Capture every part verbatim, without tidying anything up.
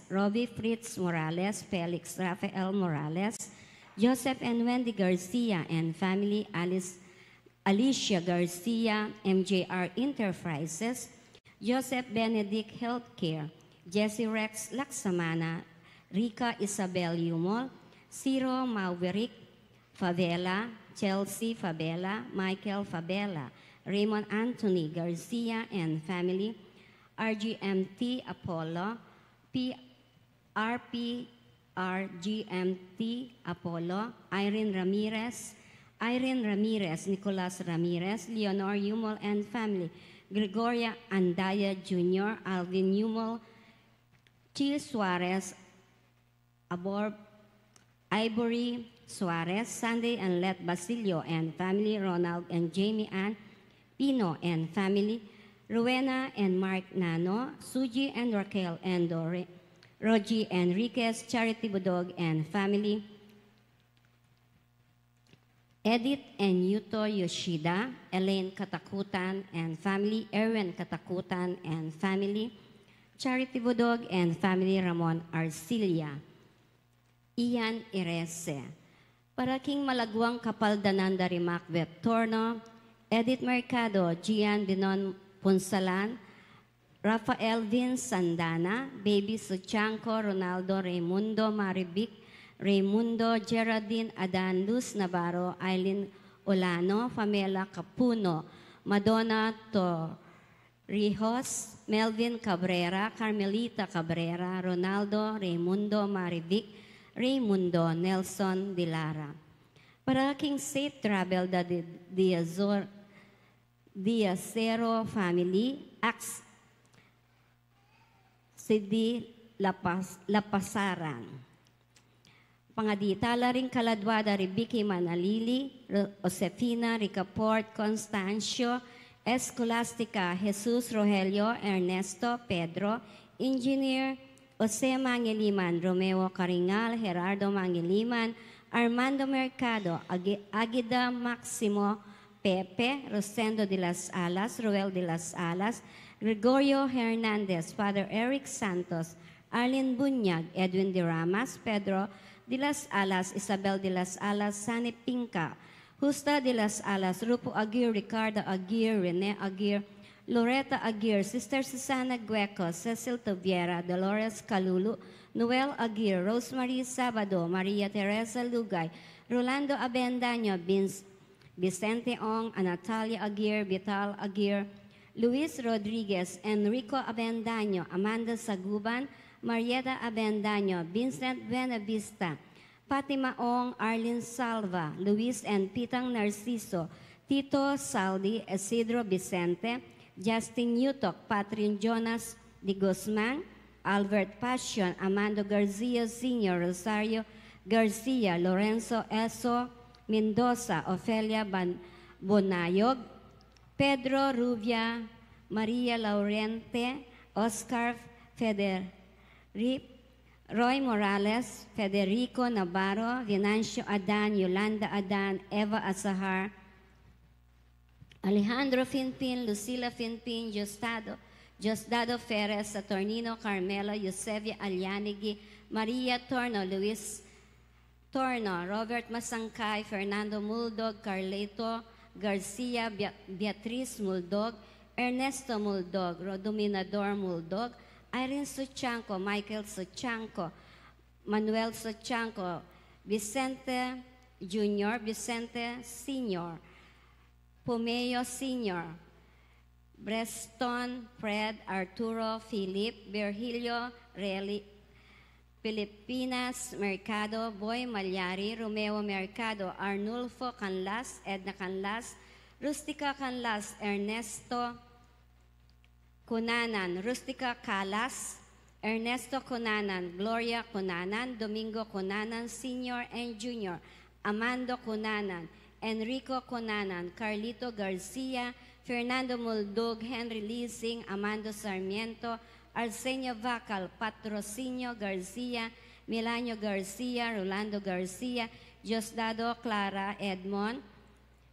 Robbie Fritz Morales, Felix Rafael Morales, Joseph and Wendy Garcia and family, Alice, Alicia Garcia, M J R Enterprises, Joseph Benedict Healthcare, Jesse Rex Laksamana, Rica Isabel Yumol, Ciro Maverick Favela, Chelsea Favela, Michael Favela, Raymond Anthony Garcia and family, R G M T Apollo, P R P R G M T Apollo, Irene Ramirez, Irene Ramirez, Nicolas Ramirez, Leonor Yumol and family, Gregoria Andaya Junior, Alvin Yumol, Chi Suarez, Abor, Ivory Suarez, Sunday and Let Basilio and family, Ronald and Jamie Ann Pino and family, Rowena and Mark Nano, Suji and Raquel and Dore, Rogie Enriquez, Charity Budog and family, Edith and Yuto Yoshida, Elaine Katakutan and family, Erwin Katakutan and family, Charity Budog and family, Ramon Arcilia, Ian Irese. Para king malaguang kapaldanan da ri Macbeth Torno, Edith Mercado, Gian Binon Punsalan, Rafael Vin Sandana, Baby Suchanco, Ronaldo Raimundo, Marivic Raimundo, Geraldine Adan, Luz Navarro, Aileen Olano, Pamela Capuno, Madonna Torrijos, Melvin Cabrera, Carmelita Cabrera, Ronaldo Raimundo, Marivic Raimundo, Nelson Dilara. Para king safe travel da di, di Azor, di Acero family, Ax, Sidi Lapas, Lapasaran. Pangaditala ring kaladwa da ri Vicky Manalili, Ro-, Josefina Ricaport, Constancio, Escolastica, Jesus, Rogelio, Ernesto, Pedro, Engineer, Jose Mangiliman, Romeo Caringal, Gerardo Mangiliman, Armando Mercado, Agi-, Agida Maximo, Pepe, Rosendo de las Alas, Roel de las Alas, Gregorio Hernandez, Father Eric Santos, Arlene Bunyag, Edwin de Ramas, Pedro de las Alas, Isabel de las Alas, Sani Pinca, Justa de las Alas, Rupo Aguirre, Ricardo Aguirre, Rene Aguirre, Loretta Aguirre, Sister Susana Gueco, Cecil Tubiera, Dolores Calulu, Noel Aguirre, Rosemary Sabado, Maria Teresa Lugay, Rolando Abendaño, Vince Vicente Ong, Anatalia Aguirre, Vital Aguirre, Luis Rodriguez, Enrico Abendaño, Amanda Saguban, Marieta Abendaño, Vincent Buenavista, Fatima Ong, Arlene Salva, Luis and Pitang Narciso, Tito Saldi, Isidro Vicente, Justin Yutok, Patrin Jonas de Guzman, Albert Passion, Amando Garcia Senior, Rosario Garcia, Lorenzo Eso Mendoza, Ofelia Ban-, Bonayog, Pedro Rubia, Maria Laurente, Oscar Federi-, Roy Morales, Federico Navarro, Venancio Adan, Yolanda Adan, Eva Azahar, Alejandro Finpin, Lucila Finpin, Diosdado, Diosdado Ferres, Saturnino Carmelo, Eusebia Alianigi, Maria Torno, Luis Torno, Robert Masangkay, Fernando Muldog, Carlito Garcia, Bea-, Beatriz Muldog, Ernesto Muldog, Rodominador Muldog, Irene Suchanco, Michael Suchanco, Manuel Suchanco, Vicente Junior, Vicente Senior, Pomeo Senior, Breston, Fred, Arturo, Philip, Virgilio, Reli-, Filipinas Mercado, Boy Malyari, Romeo Mercado, Arnulfo Canlas, Edna Canlas, Rustica Canlas, Ernesto Cunanan, Rustica Calas, Ernesto Cunanan, Gloria Cunanan, Domingo Cunanan Senior and Junior, Amando Cunanan, Enrico Cunanan, Carlito Garcia, Fernando Muldog, Henry Lising, Amando Sarmiento, Arsenio Vacal, Patrocinio Garcia, Milanio Garcia, Rolando Garcia, Diosdado, Clara Edmond,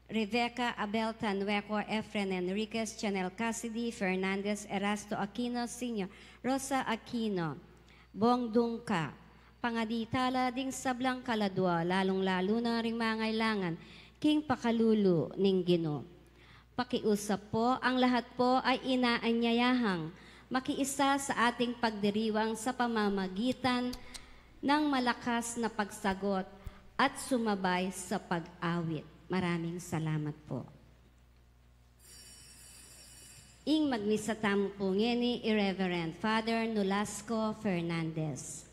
Rebecca Abel Tanueco, Efren Enriquez, Chanel Cassidy, Fernandez, Erasto Aquino Senior, Rosa Aquino, Bong dungka, pangaditala ding sablang kaladua, lalung-lalu na ring mangailangan king pakalulu ning Ginu. Pakiusap po, ang lahat po ay inaanyayahang makiisa sa ating pagdiriwang sa pamamagitan ng malakas na pagsagot at sumabay sa pag-awit. Maraming salamat po. Ing magmisa tamu pu ngeni i Reverend Father Nolasco Fernandez.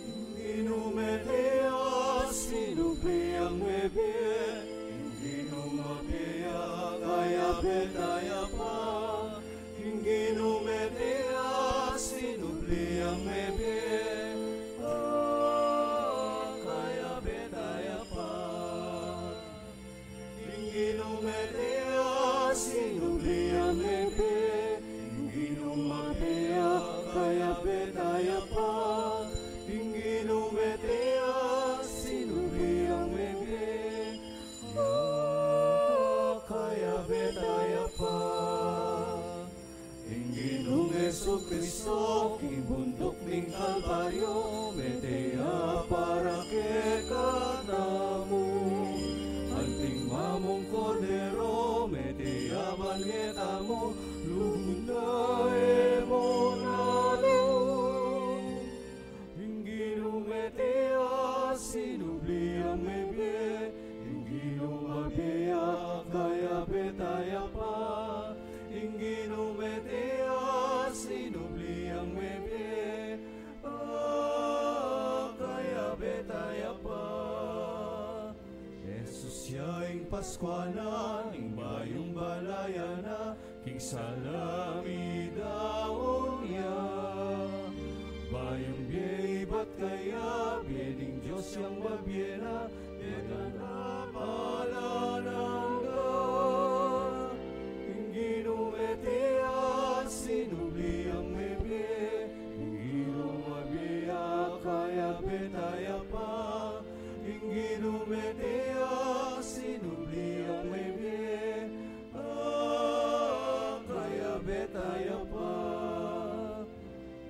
Ing Ginu mete ya, sinubli yang mebie. Ing Ginu mabie ya, kayabe taya pa. Ing Ginu mete ya, sinubli yang mebie. Ah, kayabe taya pa. Ing Ginu mete ya, sinubli yang mebie. Ing Ginu mabie ya, kayabe taya pa. Ing Ginu mete ya, sinubli yang mebie. Ah, kayabe taya pa. Ing Ginung Jesucristo, king bunduk ning Kalbaryo, mete ya para kekatamu. Anting mamung Kordero, mete ya ban ketamu, lugud na e mu nalu. Ing Ginu mete ya, sinubli yang mebie. Ing Ginu mabie ya, kayabe taya pa. Ing Ginu mete ya, sinubli yang mebie. Ah, kayabe taya pa. Jesus ya ing Paskwa na, ing bayung balayan na, king salam idaun ya. Bayung bie ibat kaya, bie ning Dios yang mabie na, bie na kapalan angga. Ing Ginu mete ya, sinubli yang mebie. Ing Ginu mabie ya, kayabe taya pa. Ing Ginu mete ya, sinubli yang mebie. Ah, kayabe taya pa.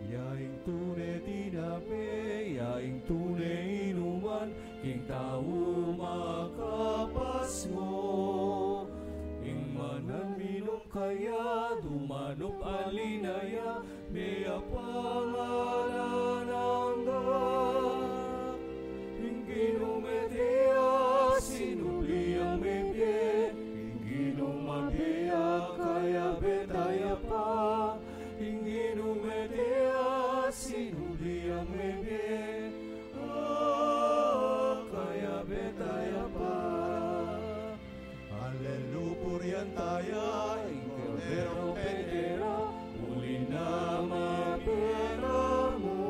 Ya ing tune tinape, ya ing tune inuman, king tau makapasmo. Ing manang minum kaya, dumanup ali na ya, mie ya pangalan angga. Ing Ginu mete ya, sinubli yang mebie. Ing Ginu mabie ya, kayabe taya pa. Ing Ginu mete ya, sinubli yang mebie. Ah, kayabe taya pa. Aleluya, purian taya ing Kordero, pete ra, uli na mabie tamu.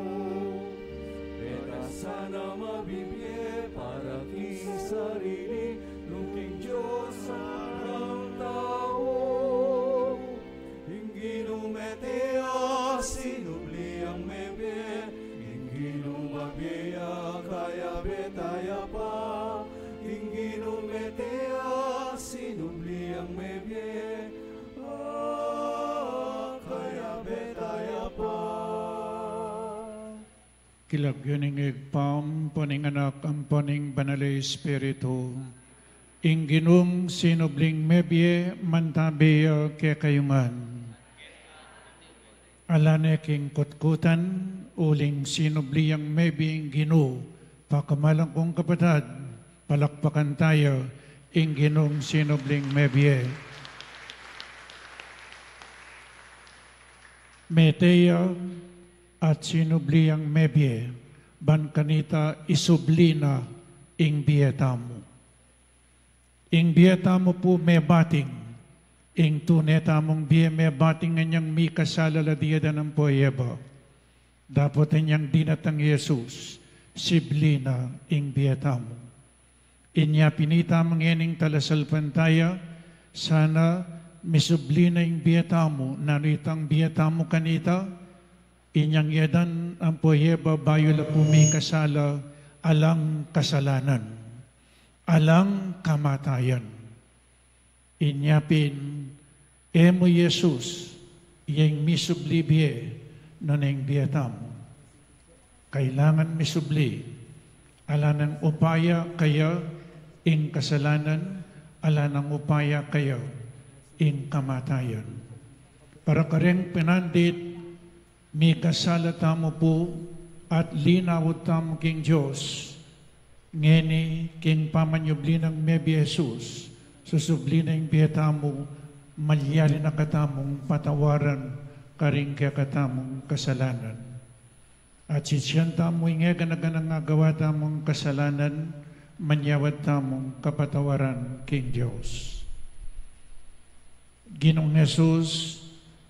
Peta sana mabibie para king sarili, nung king Dios a tau. Ing Ginu mete ya, sinubli yang mebie. Ing Ginu mabie ya, kayabe taya pa. Ing Ginu mete ya, sinubli yang mebie. Ah, kayabe taya pa. King lagyu ning Ibpa, ampo ning Anak, ampo ning Banal a Espiritu. Ing Ginung sinubling mebie, mantabe ya kekayu ngan. Ala ne king kutkutan, uling sinubli yang mebie ing Ginu. Pakamalan kung kapatad, palakpakan taya ing Ginung sinubling mebie. Mete ya at sinubli yang mebie, ban kanita isubli na ing bie tamu. Ing bie tamu pu mebating, ing tune tamung bie mebating inyang mikasala la diadan ampo Eva. Dapot inyang dinatang i Jesus, sibli na ing bie tamu. Inya pin itamu ngening talasalpantaya, sana misubli na ing bie tamu, nanu itang bie tamu kanita, Inyang yadan ampo yeba bayu la pu mikasala, alang kasalanan, alang kamatayan. Inya pin, e mu Jesus, ya ing misubli bie, nune ing bie tamu. Kailangan misubli, ala nang upaya kaya ing kasalanan, ala nang upaya kaya ing kamatayan. Para kareng penandit, mikasala tamu pu at linawut tamu king Dios. Ngeni king pamanyubli nang mebie Jesus, susubli na ing bie tamu, malyari na katamung patawaran karing kekatamung kasalanan. At sisian tamu ing e gana-ganang agawa tamung kasalanan, manyawad tamung kapatawaran king Dios. Ginung Jesus,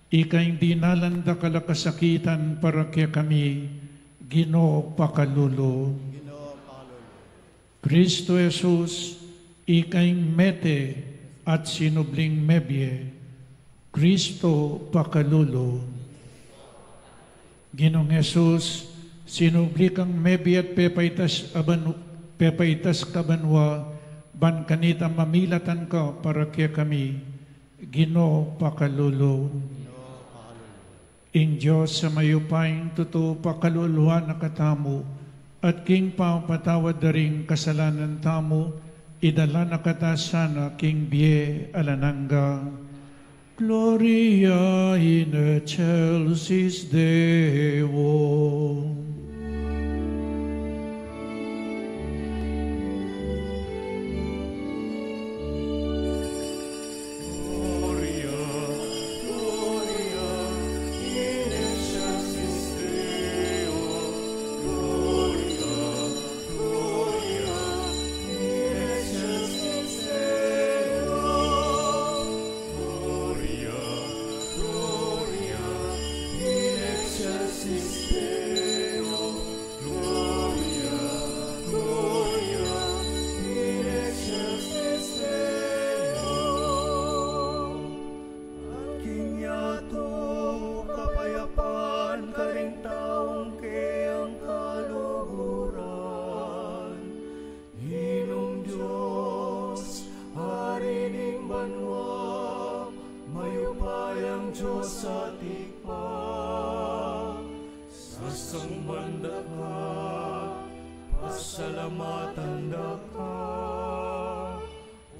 ika ing dinalan dakal a kasakitan para kekami, Ginu, pakalulu. Ginu, pakalulu. Kristo Jesus, ika ing mete at sinubling mebie, Kristo, pakalulu. Ginung Jesus, sinubli kang mebie at pepaitas a banu-, pepaitas ka banua, ban kanita mamilatan ka para kekami, Ginu, pakalulu. Ing Dios a mayupayang tutu pakaluluan na katamu, at king pamapatawad da ring kasalanan tamu, idala na kata sana king bie alang angga. Gloria in excelsis Deo. Gloria, Gloria in excelsis Deo. Gloria, Gloria in excelsis Deo. Gloria, Gloria in excelsis Deo. Gloria, Gloria in excelsis Deo. At king yatu kapayapan karing taung keyang kaluguran. Ginung Dios, Ari ning banua, mayupayang Dios at Ibpa, sasangban da ka, pasalamatan da ka,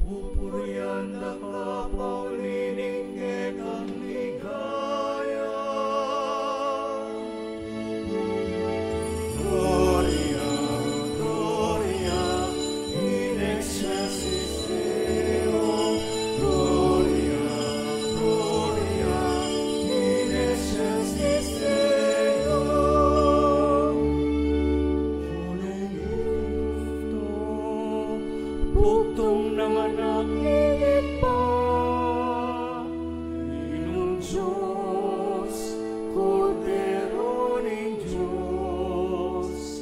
pupurian da ka, pauli ning kekang ligaya. Gloria, Gloria in excelsis Deo. Gloria, Gloria in excelsis Deo. Uling ito, bugtung nang anak ning Ibpa. Ginung Dios, Kordero ning Dios,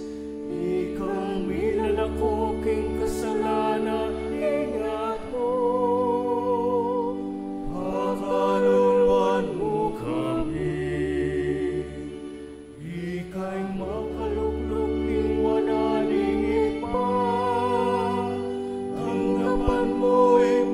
ikang milalako king kasalanan ning yatu, pakaluluan mu kami. Ika ing makalukluk king wanan ning Ibpa, tanggapan mu ing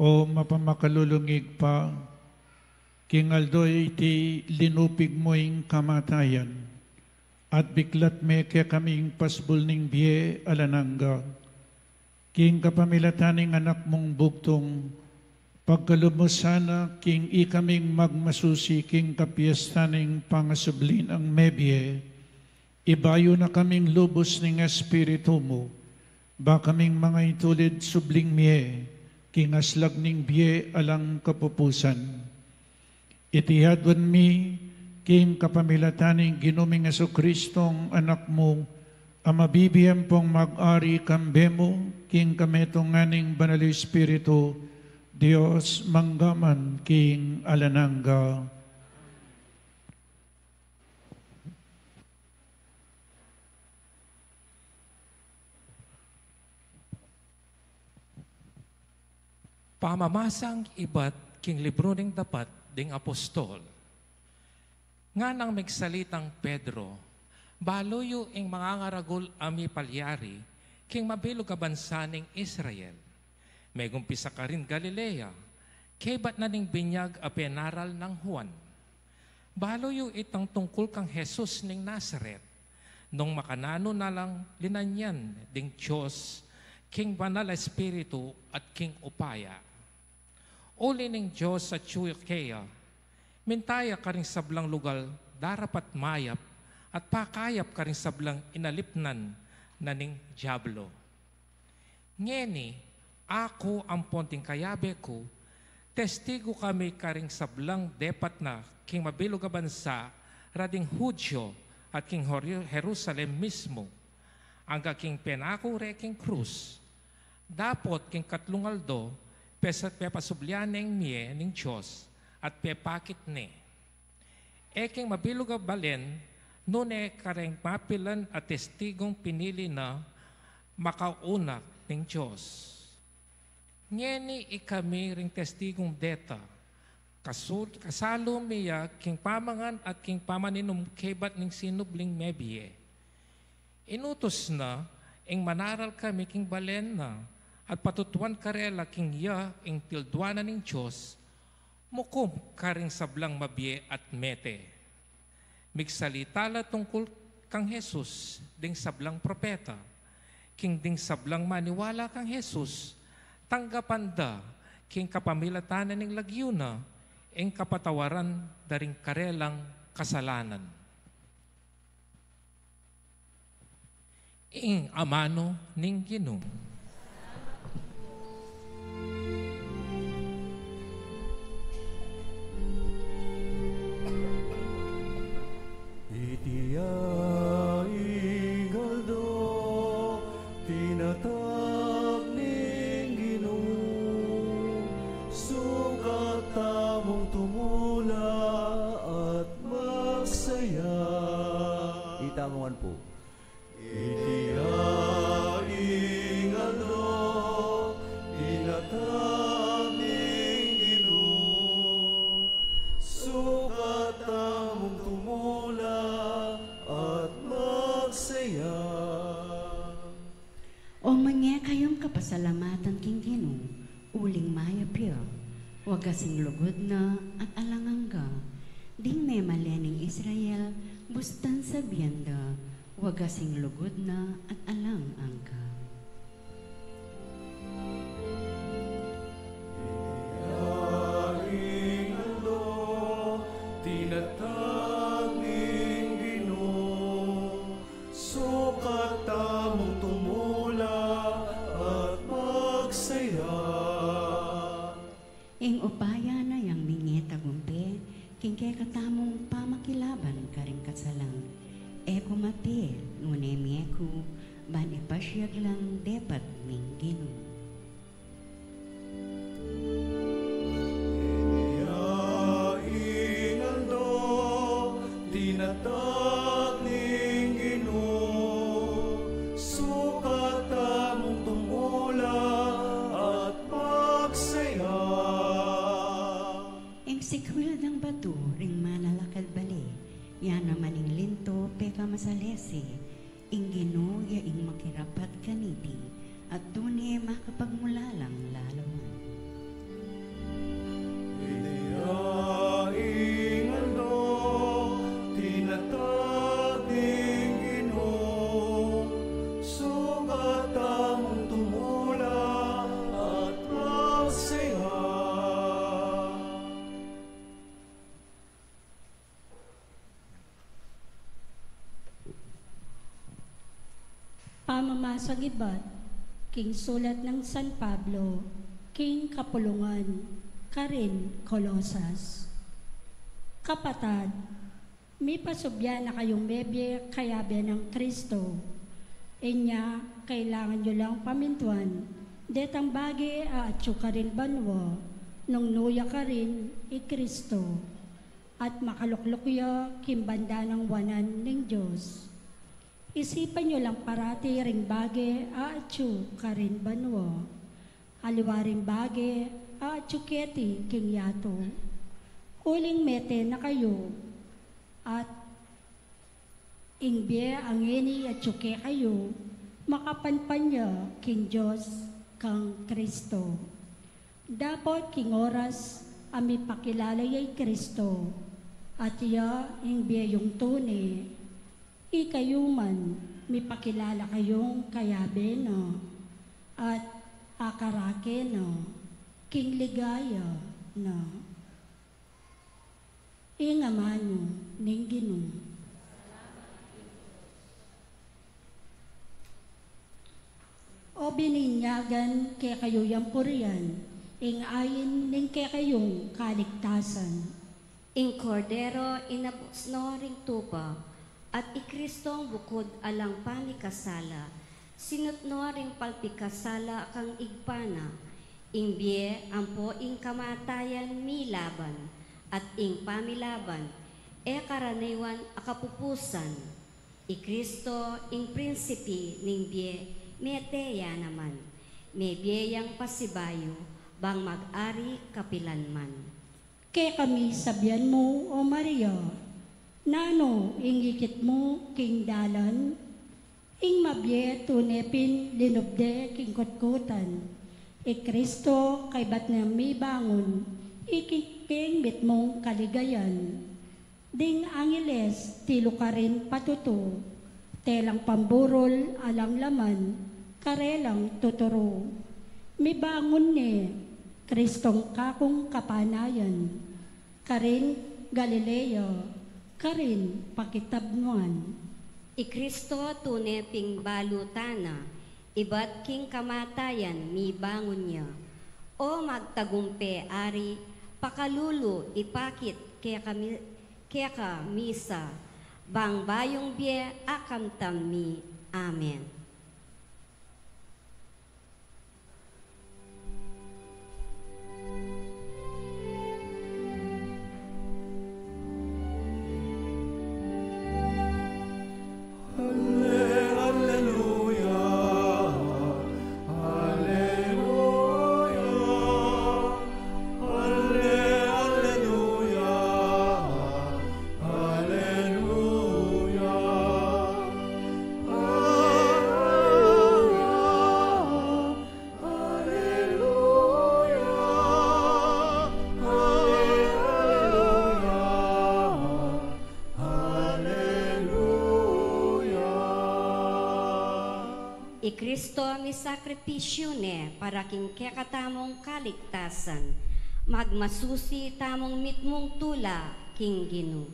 O mapamakalulung Ibpa, king aldo iti linupig mu ing kamatayan, at biklat me kekaming pasbul ning bie alang angga. King kapamilatan ning Anak mung bugtung, pagkalub mu sana king ikaming magmasusi king kapiestan ning pangasubling mebie, ibayu na kaming lubus ning Espiritu mu, ba kaming mangaitulid subling mie, king aslag ning bie alang kapupusan. Iti aduan mi, king kapamilatan ning Ginu ming Jesucristong Anak mu, a mabibie ampong mag-ari kambe mu, king kametungan ning Banal Espiritu, Dios mangga man king alang angga. Pamamasang ibat king libru ning Dapat ding Apostol. Nganang migsalitang Pedro, balu yu ing mangangaragul a mipalyari king mabilug a bansa ning Israel. Megumpisa karin Galilea, kaybat na ning binyag a penaral nang Juan. Balu yu itang tungkul kang Jesus ning Nazaret, nung makananu na lang linanyan ding Dios king Banal a Espiritu at king upaya. Uli ning Dios atyu keya, minta ya karing sablang lugal darapat mayap at pakayap karing sablang inalipnan na ning Diablo. Ngeni, aku ampon ding kayabe ku, testigu kami karing sablang depat na king mabilug a bansa, rading Judio at king Hor-, Jerusalem mismu, angga king penaku re king krus. Dapot king katlung aldo, pesa-, pepasublian neng mie ning Dios at pepakit ne. E king mabilug a balen, nune kareng mapilan a testigung pinili na makauna ning Dios. Ngeni ikami ring testigung deta, kasul-, kasalu mi ya king pamangan at king pamaninum kaybat ning sinubling mebie. Inutus na ing manaral kami king balen na, at patutuan karela king ya ing tilduan na ning Dios, mukum karing sablang mabie at mete. Migsalita la tungkul kang Jesus ding sablang propeta, king ding sablang maniwala kang Jesus, tanggapan da king kapamilatan na ning lagyu na ing kapatawaran da ring karelang kasalanan. Ing amanu ning Ginu. Iti ya ing aldo tinatag ning Ginu, sukat tamung tumula at magsaya. Itamu ngan pu. Iti ya ing aldo tinatag ning Ginu, sukat tamung tumula at magsaya. O mangekayung kapasalamatan king Ginu, uling mayap ya, wagas ing lugud na at alang angga. Ding memalen ning Israel, bustan sabian da, wagas ing lugud na at alang angga. Ing aldo tinatag ning Ginu, sukat tamung tumula at magsaya. Ing upaya na yang minge tagumpe king kekatamung pamakilaban karing kasalan. E ku mate, nune mie ku, ban ipasiag lang depat ning Ginu. Iti ya ing aldo tinatag ning Ginu, sukat tamung tumula at magsaya. Ing sikwil dang batu ring manalakad bale, ya naman ing linto pekamasalese, ing Ginu ya ing makirapat kaniti, at tune makapagmulalang lalawan. Pamamasang ibat king sulat nang San Pablo king kapulungan karin Colosas. Kapatad, mipasubya na kayung mebie kayabe nang Kristo. Inya, kailangan yu lang pamintuan detang bage a atyu karin banua nung nu ya karin i Kristo, at makalukluk ya king banda nang wanan ning Dios. Isipan yu lang parati ring bage a atyu karin banua, aliwa ring bage a atyu keti king yatu. Uling mete na kayu, at ing bie a ngeni atyu kekayu, makapanpan ya king Dios kang Kristo. Dapot king oras a mipakilala ya i Kristo, at iya ing bie yung tune, ikayu man mipakilala kayung kayabe na at akarake na king ligaya na. Ing amanu ning Ginu. O bininyagan kekayu yang purian, ing ain ning kekayung kaligtasan. Ing Kordero inabus no ring tupa, at i Kristong bukud alang pamikasala, sinut no ring palpikasala kang Ibpa na. Ing bie ampo ing kamatayan milaban, at ing pamilaban e karaniwan a kapupusan. I Kristo ing prinsipi ning bie, mete ya naman. Mebie yang pasibayu, bang mag-ari kapilanman. Kekami sabian mu, O Maria, nanu ing ikit mu king dalan? Ing mabie tune pin linubde king kutkutan. I Kristo kaybat nang mibangun, ikit king mitmung kaligayan. Ding angeles tilu karin patutu, telang pamburul alang laman, karelang tuturu. Mibangun ne, Kristong kakung kapanayan, karin Galilea, karin pakitabnuan. I Kristo tune ping balu tana, ibat king kamatayan mibangun ya. O magtagumpe Ari, pakalulu ipakit kekami, keka misa, bang bayung bie a kamtan mi. Amen. Aleluya, aleluya, aleluya. I Kristo misakripisyu ne para king kekatamung kaligtasan. Magmasusi tamung mitmung tula king Ginu.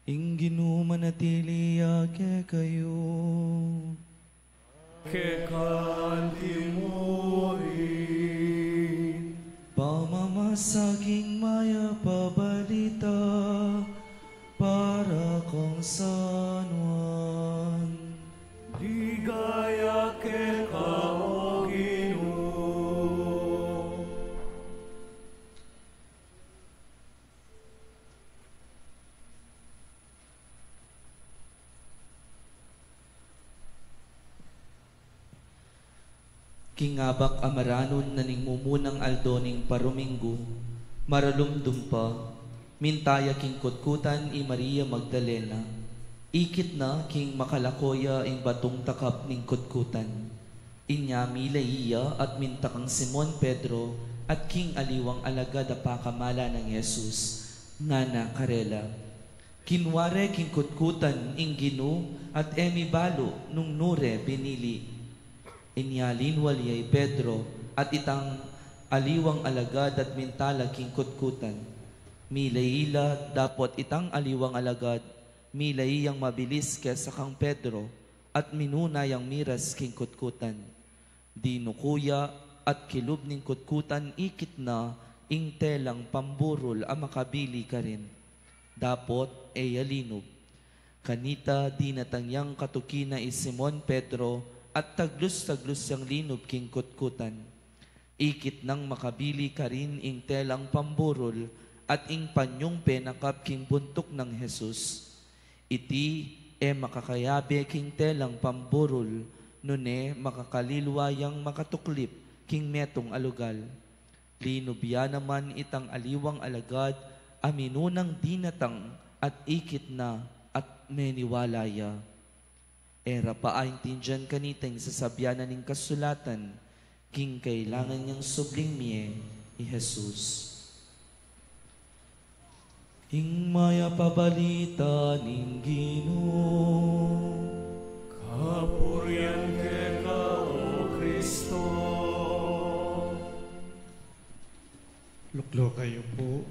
Ing Ginu manatili ya kekayu. Keka anti murin. Pamamasa king mayap a balita para kang San Juan. Ligaya keka, O Ginu. King abak a maranun na ning mumunang aldo ning paruminggu, maralumdum pa, minta ya king kutkutan i Maria Magdalena, ikit na king makalako ya ing batung takap ning kutkutan. Inya milai ya at minta kang Simon Pedro At king aliwang alagad a pakamala nang Jesus, ngana karela, "Kinua re king kutkutan ing Ginu at e mi balu nung nu re binili." Inya linwal ya i Pedro at itang aliwang alagad at mintala king kutkutan. Milay ila dapot itang aliwang alagad, milay yang mabilis kesa kang Pedro, at minuna yang miras king kutkutan. Dinuku ya at kilub ning kutkutan ikit na ing telang pamburul a makabili karin. Dapot e ya linub. Kanita dinatang yang katuki na i Simon Pedro at taglus-taglus yang linub king kutkutan. Ikit nang makabili karin ing telang pamburul at ing panyung penakap king buntuk nang Jesus. Iti e makakayabe king telang pamburul, nune makakalilwa yang makatuklip king metung a lugal. Linub ya naman itang aliwang alagad a minunang dinatang at ikit na at meniwala ya. E ra pa aintindian kanita ing sasabian na ning kasulatan, king kailangan yang subling mie i Jesus. Ing mayap a balita ning Ginu. Kapurian keka, O Kristo. Lukluk kayu pu.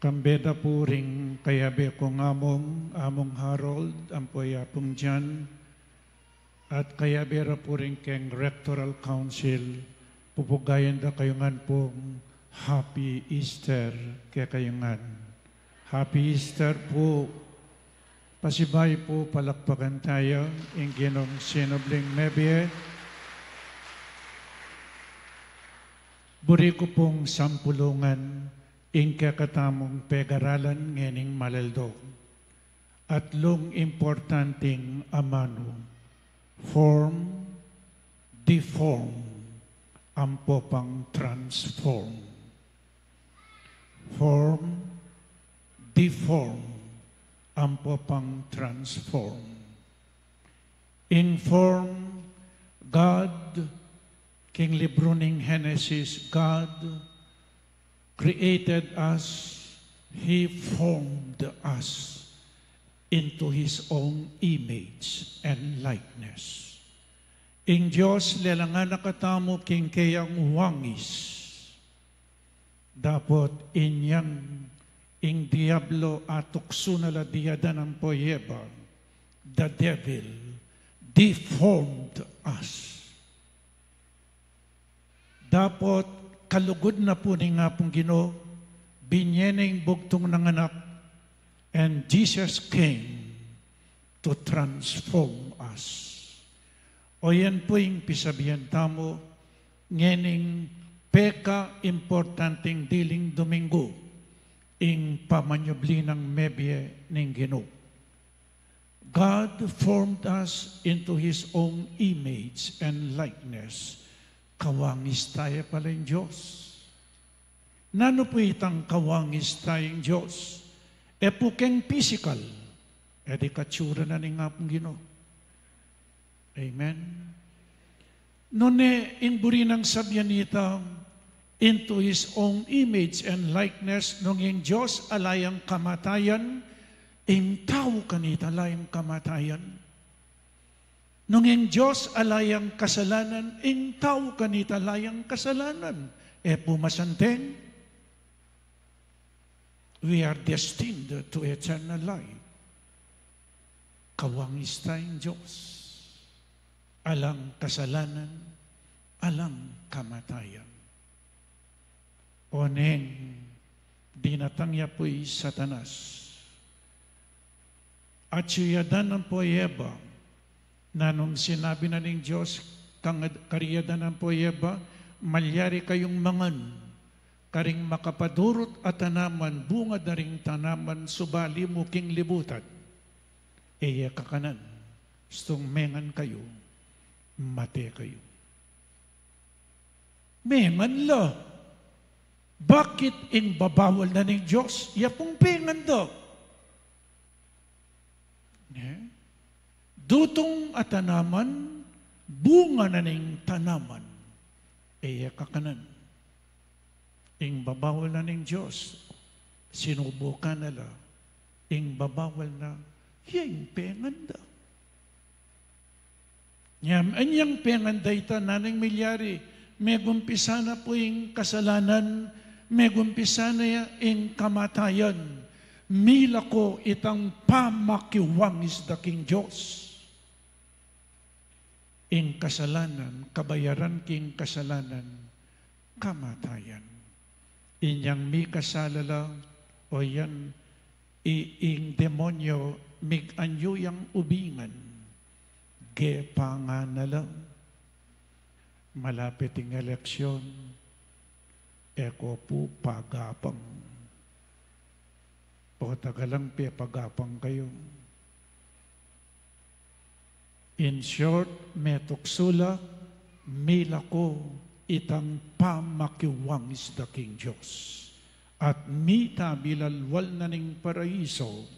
Kambe da pu ring kayabe kung among, Among Harold, ampo i Apung Jan, at kayabe ra pu ring keng Rectoral Council, pupugayan da kayu ngan pung Happy Easter kekayu ngan. Happy Easter pu. Pasibayu pu, palakpakan taya ing Ginung sinubling mebie. Buri ku pung sampulungan ing kekatamung pegaralan ngening malaldong. Atlung importanting amanu: form, deform, ampo pang transform. Form, deform, ampo pang transform. Ing form, God, king libru ning Henesis, God created us, He formed us into His own image and likeness. Ing Dios lelangan na katamu king keyang wangis. Dapot inyang ing Diablo atuksu na la di Adan ampo i Eva, the devil deformed us. Dapot kalugud na pu ning Apung Ginu, binye ne ing bugtung nang anak, and Jesus came to transform us. O yan pu ing pisabian tamu ngening pekaimportanting diling Dominggu, ing pamanyubli nang mebie ning Ginu. God formed us into His own image and likeness. Kawangis taya pala ing Dios. Nanu pu itang kawangis taya ing Dios? E pu keng pisikal, e di katsura na ning Apung Ginu. Amen. Nune, ing buri nang sabian ita, into His own image and likeness, nung ing Dios ala yang kamatayan, ing tau kanita ala yang kamatayan. Nung ing Dios ala yang kasalanan, ing tau kanita ala yang kasalanan. E pu masanting? We are destined to eternal life. Kawangis taya ing Dios. Alang kasalanan, alang kamatayan. Oneng, dinatang ya pu i Satanas. Atyu i Adan ampo i Eva, nanung sinabi na ning Dios kang Ad-, kari Adan ampo i Eva, "Malyari kayung mangan karing makapadurut a tanaman, bunga da ring tanaman subali mu king libutan. E ye kakanan, istung mengan kayu, mate kayu." Mengan la. Bakit ing babawal na ning Dios? Ya pung pengan da. Ne? Dutung a tanaman, bunga na ning tanaman. E ya kakanan. Ing babawal na ning Dios, sinubukan na la. Ing babawal na, ya ing pengan da. Nyam, anyang pengan da ita, nanung milyari, megumpisa na pu ing kasalanan, megumpisa na ya ing kamatayan, milako itang pamakiwangis da king Dios. Ing kasalanan, kabayaran king kasalanan, kamatayan. Inyang mikasala la, o yan, i-, ing demonyo, mig-anyu yang ubingan, gepangan na la. Malapit ing eleksyon, e ko pu pagapang. O tagalang pepagapang kayu. In short, metuksu la, milako itang pamakiwangis da king Dios. At mitabi la lual na ning paraiso,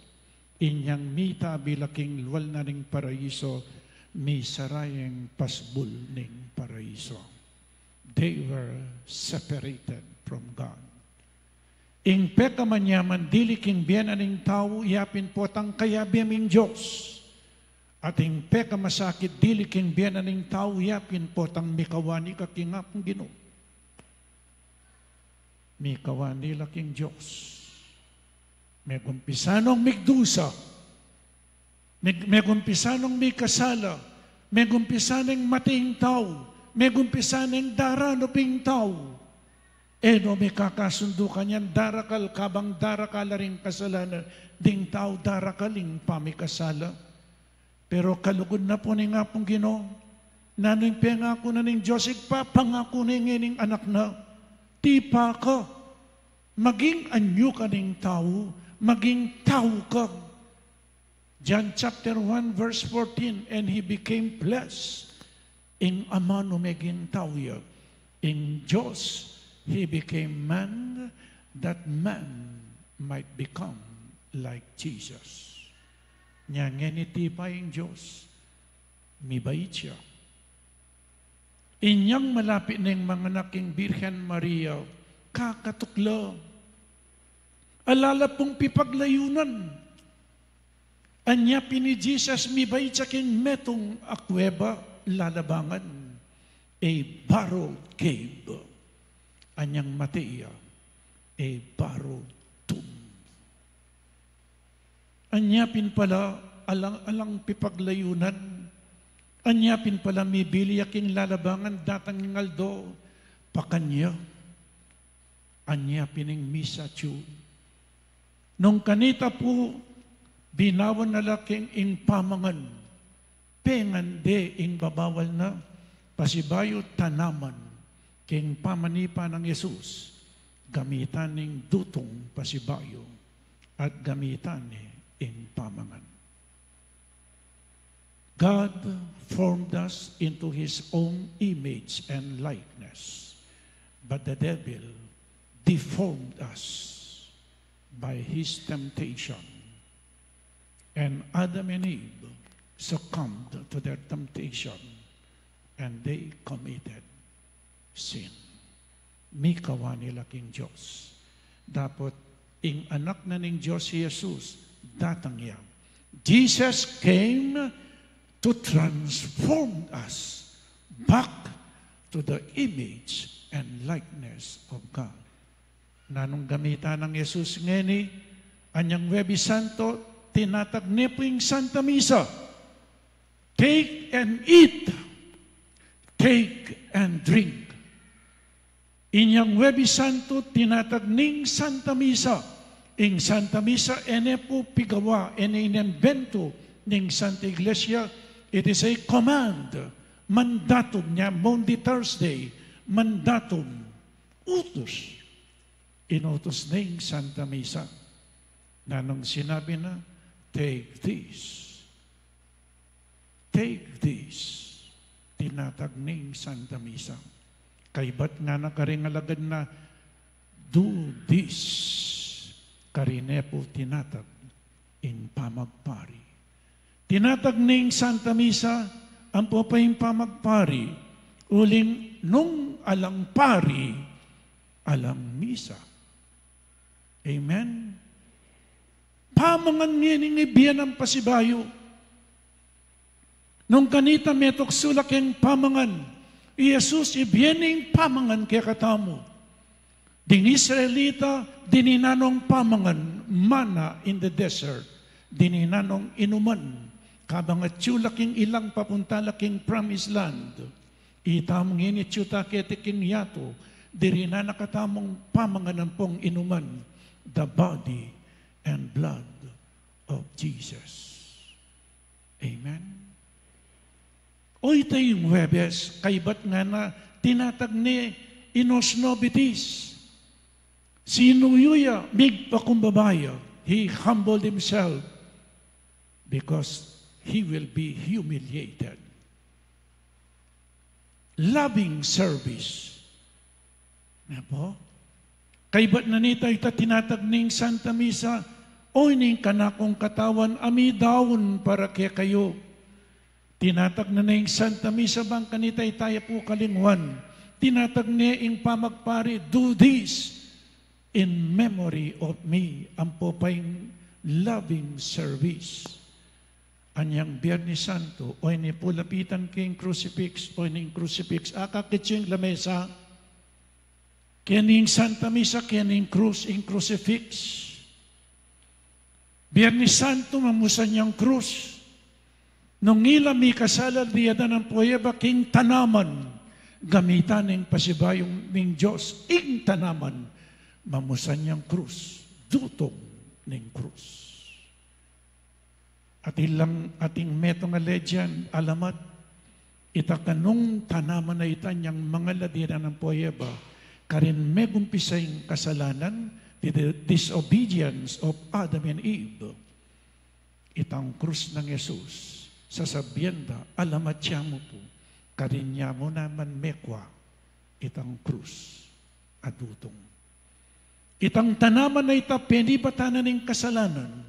inyang mitabi la king lual na ning paraiso, misara yang pasbul ning paraiso. They were separated from God. Ing pekamanyaman dili king bie na ning tau, yapin potang kayabe ming Dios. At ing pekamasakit dili king bie na ning tau, yapin potang mikawani ka king Apung Ginu. Mikawani la king Dios. Megumpisa nong migdusa. Meg-, megumpisa nong mikasala, megumpisa neng mate ing tau, megumpisa neng daranup ing tau. E no mikakasundu kanyan darakal, kabang darakal la ring kasalanan ding tau, darakal ing pamikasala. Pero kalugud na pu ning Apung Ginu, nanu ing pengaku na ning Dios, igpapangaku na ngeni king anak na, tipa ka, maging anyu ka ning tau, maging tau ka. John chapter one verse fourteen, "And he became flesh." Ing Ama nu meging tau ya. Ing Dios, he became man, that man might become like Jesus. Nya ngeni tipa ing Dios, mibait ya. Inyang malapit neng manganak ing Birhen Maria, kakatukla. Ala la pung pipaglayunan. Anya pin i Jesus, mibait ya king metung a kueba, lalabangan, a borrowed cave. Anyang mate ya, a borrowed tomb. Anya pin pala alang, alang pipaglayunan. Anya pin pala mibili ya king lalabangan datang ing aldo, pakanya. Anya pin ing misa tyu. Nung kanita pu, binawan na la king ing pamangan. Pengan de ing babawal na, pasibayu tanaman king pamanipa nang Jesus, gamitan ning dutung pasibayu at gamitan ne ing pamangan. God formed us into His own image and likeness, but the devil deformed us by his temptation. And Adam and Eve succumbed to their temptation, and they committed sin. Mikawani la king Dios. Dapot ing Anak na ning Dios, i Jesus, datang ya. Jesus came to transform us back to the image and likeness of God. Nanung gamitan nang Jesus ngeni? Anyang Huwebes Santo, tinatag ne pu ing Santa Misa. Take and eat. Take and drink. Inyang Huwebes Santo, tinatag ning Santa Misa. Ing Santa Misa, e ne pu pigawa, e ne inimbento ning Santa Iglesia. It is a command. Mandatum. Nya Maundy, Thursday, mandatum. Utus. Inutus ne ing Santa Misa. Nanung sinabi na, "Take this. Take this." Tinatag ne ing Santa Misa. Kaybat ngana karing alagad na, "Do this." Karine pu tinatag ing pamagpari. Tinatag ne ing Santa Misa, ampo pa ing pamagpari, uling nung alang pari, alang misa. Amen? Pamangan ngening ibie nang pasibayu. Nung kanita metuksu la keng pamangan, i Jesus ibie neng pamangan kekatamu. Ding Israelita, dinan nong pamangan, manna in the desert, dinan nong inuman. Kabang atyu la king ilang papunta la king promised land. Itamu ngeni atyu ta keti king yatu, dinan na katamung pamangan ampong inuman, the body and blood of Jesus. Amen. O ita ing Huwebes, kaybat ngana, tinatag ne i nos nobis. Sinuyu ya, migpakumbaba ya. He humbled himself because he will be humiliated. Loving service. Nga po? Kaybat na nita ita tinatag ning Santa Misa, o ining kanakung katawan a midaun para kekayu. Tinatag na ning Santa Misa bang kanita ita ya pu kalingwan. Tinatag ne ing pamagpari, "Do this in memory of me." Ampo pa ing loving service. Anyang Biernes Santo, o ini pu lapitan king crucifix, o ining crucifix, akakit yu ing lamesa, kening Santa Misa, kening krus, ing crucifix. Biernes Santo, mamusan yang krus. Nung ila mikasala, diadan ampo i Eva king tanaman, gamitan ning pasibayu ning Dios, ing tanaman, mamusan yang krus, dutung ning krus. Atin lang, ating metung a legend, alamat, ita kanung tanaman a ita nyang mangaladi na nang pueba, karin megumpisa ing kasalanan, the, the disobedience of Adam and Eve. Itang krus nang Jesus, sasabian da, alamat ya mu pu, karin ya mu naman mekua, itang krus a dutung. Itang tanaman a ita penibatan na ning kasalanan,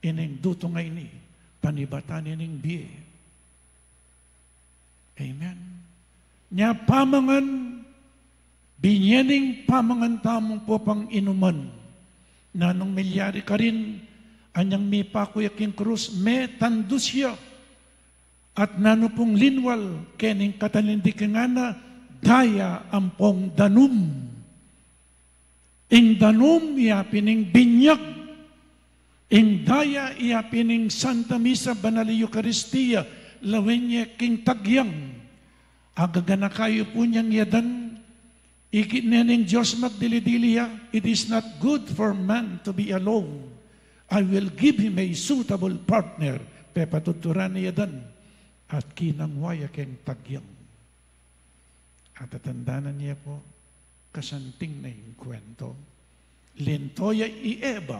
ining dutung a ini, panibatan na ning bie. Amen. Nya pamangan, binye ning pamangan tamung pupang inuman. Nanung milyari karin, anyang mipaku ya king krus, metandus ya. At nanu pung linwal, kening katalindikan na, daya ampong danum. Ing danum ya pin ing binyag. Ing daya ya pin ing Santa Misa, Banal a Eukaristia, lawen ye king tagyang. Agaganaka yu pu nyang yadan, ikit ne ning Dios magdili-dili ya, "It is not good for man to be alone. I will give him a suitable partner." Pepatuturan ne yadan. At kinangwa ya keng tagyang. Atatandanan ye pu, kasanting na ing kwento. Linto ya i Eva.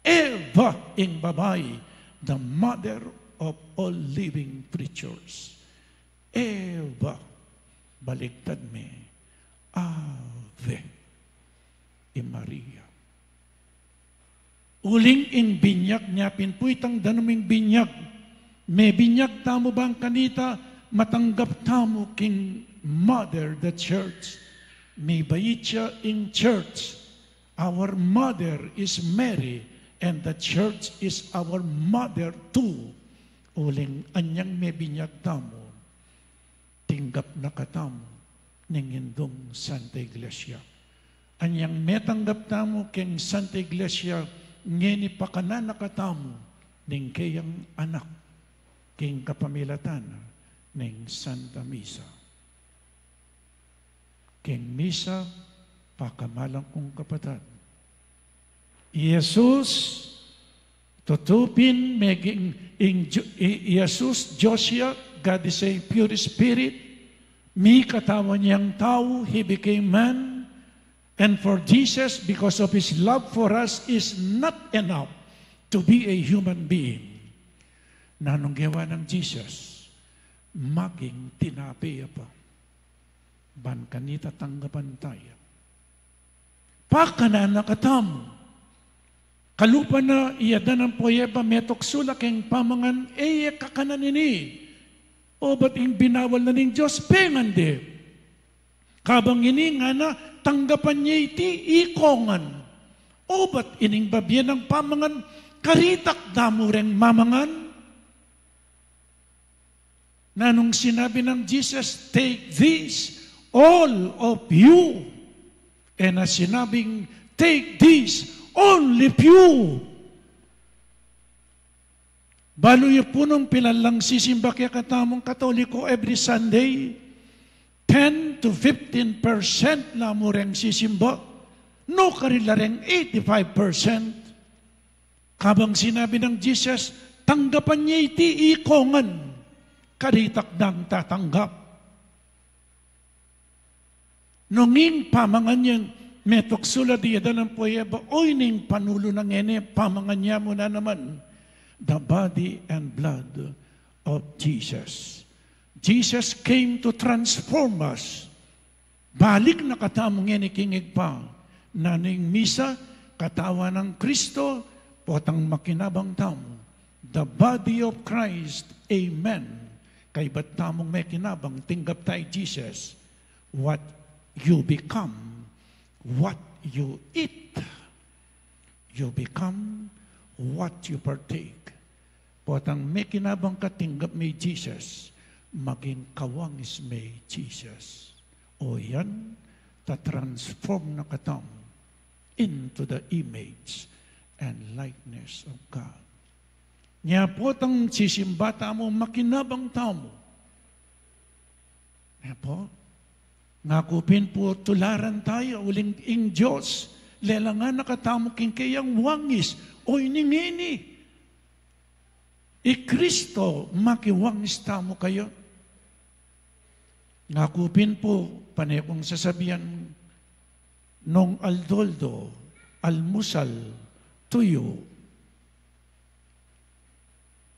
Eva ing babai, the mother of all living creatures. Eva, baligtad me. Ave i Maria. Uling ing binyag nya pin pu itang danum ing binyag. Mebinyag tamu bang kanita, matanggap tamu king Mother the Church. Mibait ya ing Church. Our mother is Mary, and the Church is our mother too. Uling anyang mebinyag tamu, tinggap na katamu ning Indung Santa Iglesia. Anyang metanggap tamu keng Santa Iglesia, ngeni pakanan na katamu ning keyang anak, king kapamilatan na ning Santa Misa. Keng Misa, pakamalan kung kapatad, i Jesus, tutu pin, meging ing Ju-, i, i Jesus, Dios ya, God is a pure spirit, mikatawan yang tau, he became man, and for Jesus, because of his love for us, is not enough to be a human being. Nanung gewa nang Jesus? Maging tinape ya pa. Ban kanita tanggapan taya. Pakanan na katamu. Kalupa na, iya da nang pueba, metuksu la keng pamangan, e ye kakanan ini. O, bat ing binawal na ning Dios, pengan de. Kabang ini ngana, tanggapan ye iti ikongan. O bat ining babie nang pamangan, karitak da mu reng mamangan? Na nung sinabi nang Jesus, "Take this, all of you." E na sinabing, "Take this, only few." Balu yu pu nung pilan lang sisimba kekatamung Katoliko every Sunday, ten to fifteen percent la mu reng sisimba, nu karela reng eighty-five percent? Kabang sinabi nang Jesus, tanggapan ye iti ikongan, karitak dang tatanggap. Nung ing pamangan yan, metuksu la di adalan pu e ba, o ining panulu na ngeni, pamangan ya mu na naman, the body and blood of Jesus. Jesus came to transform us. Balik na katamu ngeni king Ibpa, na ning misa, katawan nang Kristo, potang makinabang tamu, the body of Christ, amen. Kaybat tamung mekinabang, tinggap tamu i Jesus. What you become, what you eat. You become what you partake. Potang mekinabang ka, tinggap me i Jesus, maging kawangis me i Jesus. O yan, ta-transform na katamu into the image and likeness of God. Nya potang sisimba tamu, makinabang tamu. Nya pu, ngaku pin pu tularan tamu, uling ing Dios, lelangan na katamu king keyang wangis, o ini ngeni. I Kristo, makiwangis tamu kaya. Ngaku pin pu, pane kung sasabian, nung aldo-aldo, almusal, tuyu.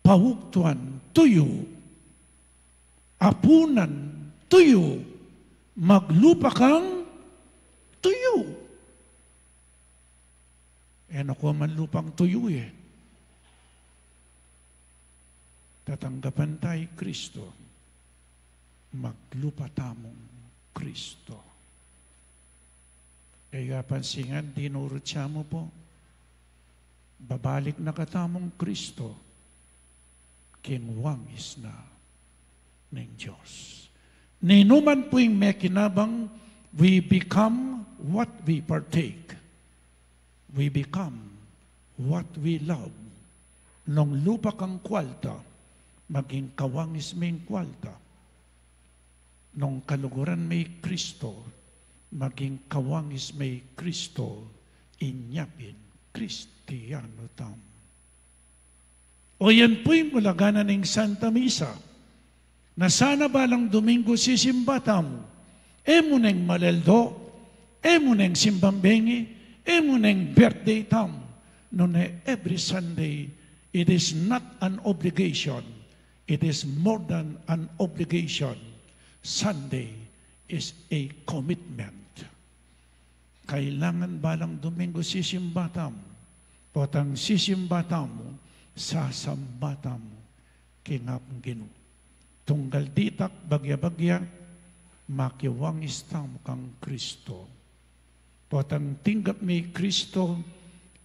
Pauktuan, tuyu. Apunan, tuyu. Maglupa kang, tuyu. E na ku man lupang tuyu e. Tatanggapan tamu i Kristo, maglupa tamung Kristo. E ya pansingan, dinurut ya mu pu, babalik na katamung Kristo, king wangis na ning Dios. Ninuman pu ing mekinabang, we become what we partake. We become what we love. Nung lupa kang kwalta, maging kawangis me ing kwalta. Nung kaluguran me i Kristo, maging kawangis me i Kristo, inya pin Kristiano tamu. O yan pu ing ulaganan ning Santa Misa, na sana balang Domingo sisimba tamu, e mu neng malaldo, e mu neng simbang bengi, e mu neng birthday tamu, nune every Sunday, it is not an obligation, it is more than an obligation. Sunday is a commitment. Kailangan balang Domingo sisimba tamu, potang sisimba tamu, sasamba tamu king Apung Ginu. Tunggal ditak bagya-bagya, makiwangis tamu kang Kristo. Potang tinggap me i Kristo,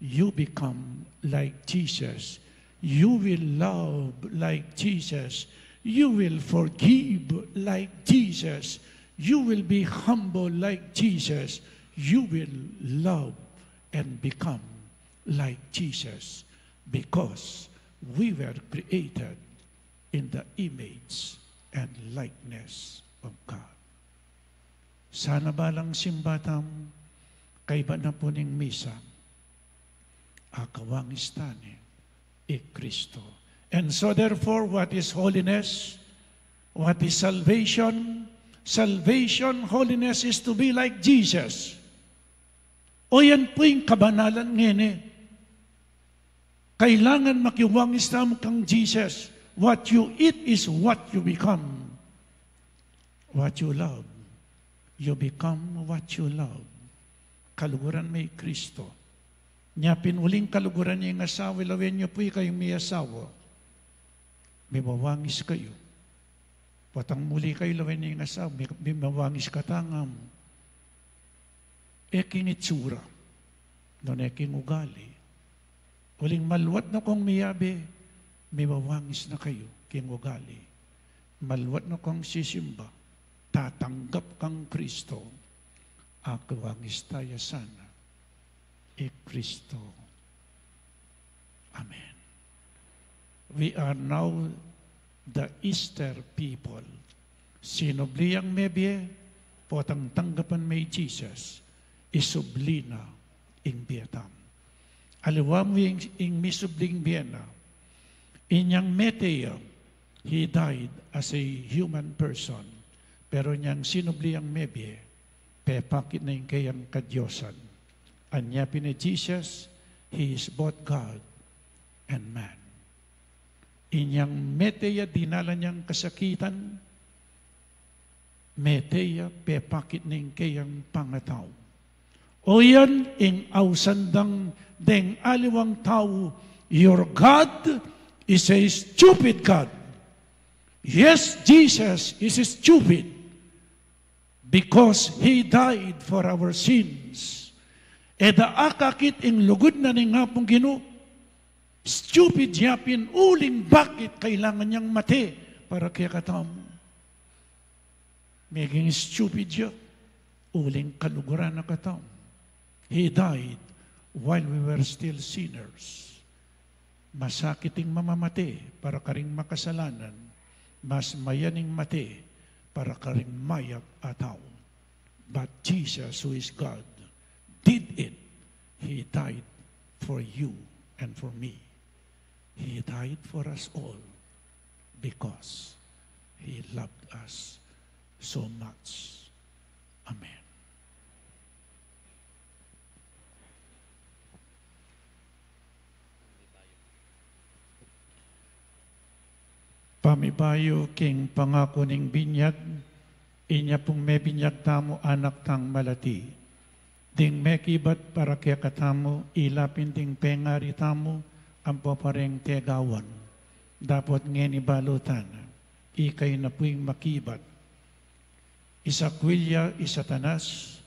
you become like Jesus. You will love like Jesus. You will forgive like Jesus. You will be humble like Jesus. You will love and become like Jesus, because we were created in the image and likeness of God. Sana balang simba tamu, kaybat na pu ning misa, akawangis tane i Kristo. And so therefore, what is holiness? What is salvation? Salvation, holiness is to be like Jesus. O yan pu ing kabanalan ngeni. Kailangan makiwangis tamu kang Jesus. What you eat is what you become. What you love, you become what you love. Kaluguran me i Kristo. Nya pin uling kaluguran ye ing asawa, lawen yu pu ikayung me asawa. Miwawangis kayu. Potang muli kayu lawen ing asawa, mi, mi mawangis kata ngam. E king itsura, nune king ugali. Uling maluat na kong miyabe, mi mawangis na kayu king ugali. Maluat na kong sisimba, tatanggap kang Kristo, akiwangis taya sana i Kristo. Amen. We are now the Easter people. Sinubli yang mebie, potang tanggapan me i Jesus, isubli na ing bie tamu. Aliwa mu ing, ing misubling bie na, inyang mete ya, he died as a human person. Pero inyang sinubli yang mebie, pepakit na ing keyang kadiosan. Anya pin i Jesus, he is both God and man. Inyang mete ya dinalan yang kasakitan, mete ya pepakit na ing keyang pangatau. O yan ing ausan dang deng aliwang tau, your God is a stupid God. Yes, Jesus is stupid because he died for our sins. E da akakit ing lugud na ning Apung Ginu, stupid ya pin uling bakit kailangan yang mate para kekatamu. Meging stupid ya uling kaluguran na katamu. He died while we were still sinners. Masakit ing mamamate para karing makasalanan, mas mayan ing mate para karing mayap a tau. But Jesus, who is God, did it. He died for you and for me. He died for us all because he loved us so much. Amen. Pamibayu king pangaku ning binyag, inya pung mebinyag tamu anak tang malati. Ding mekibat para kekatamu, ila pin ding pengari tamu, ampo pa reng tegawan. Dapot ngeni balu tana, ikayu na pu ing makibat. Isakwil ya i Satanas,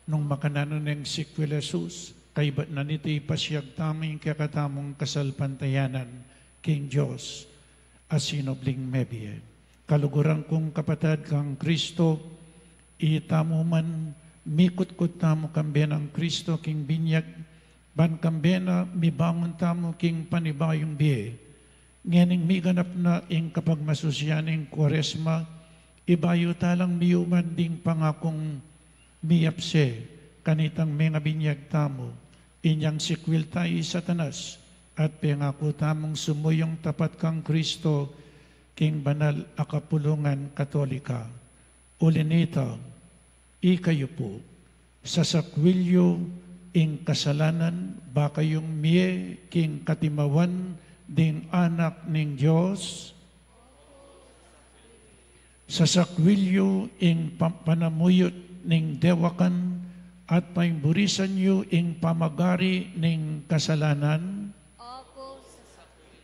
nung makananu neng sikwil Jesus, kaybat na niti pasiag tamu ing kekatamung kasalpantayanan king Dios a sinubling mebie. Kaluguran kung kapatad kang Kristo, itamu man mikutkut tamu kambe nang Kristo king binyag, ban kambe na mibangun tamu king panibayung bie. Ngening miganap na ing kapagmasusian ning Kuaresma, ibayu talang miyuman ding pangakung miyapse kanitang mengabinyag tamu, inyang sikwil ta i Satanas, at pengaku tamung sumuyung tapat kang Kristo king banal a kapulungan Katolika. Uli nita, ikayu pu, sasakwil yu ing kasalanan, ba kayung mie king katimawan ding Anak ning Dios? Sasakwil yu ing pa-, panamuyut ning dewakan at paimburisan yu ing pamagari ning kasalanan? Opo, sasakwil.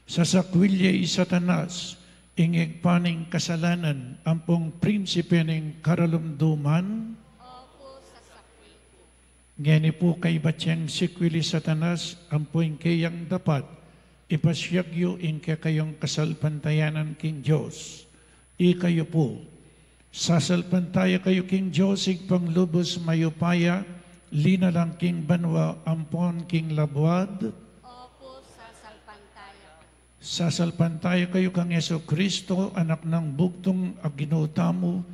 Sasakwil ya i Satanas, ing ibpa ning kasalanan, ampong prinsipe ning karalumduman? Opo, sasakwil pu. Ngeni pu kaybat yang sikwil i Satanas, ampo ing keyang dapat, ipasiag yu ing kekayung kasalpantayanan king Dios. Ikayu pu, sasalpantaya kayu king Dios Ibpang lubus mayupaya, linalang king banua ampon king labuad? Opo, sasalpantaya ku. Sasalpantaya kayu kang Jesu Kristo, Anak nang bugtung a Ginu tamu,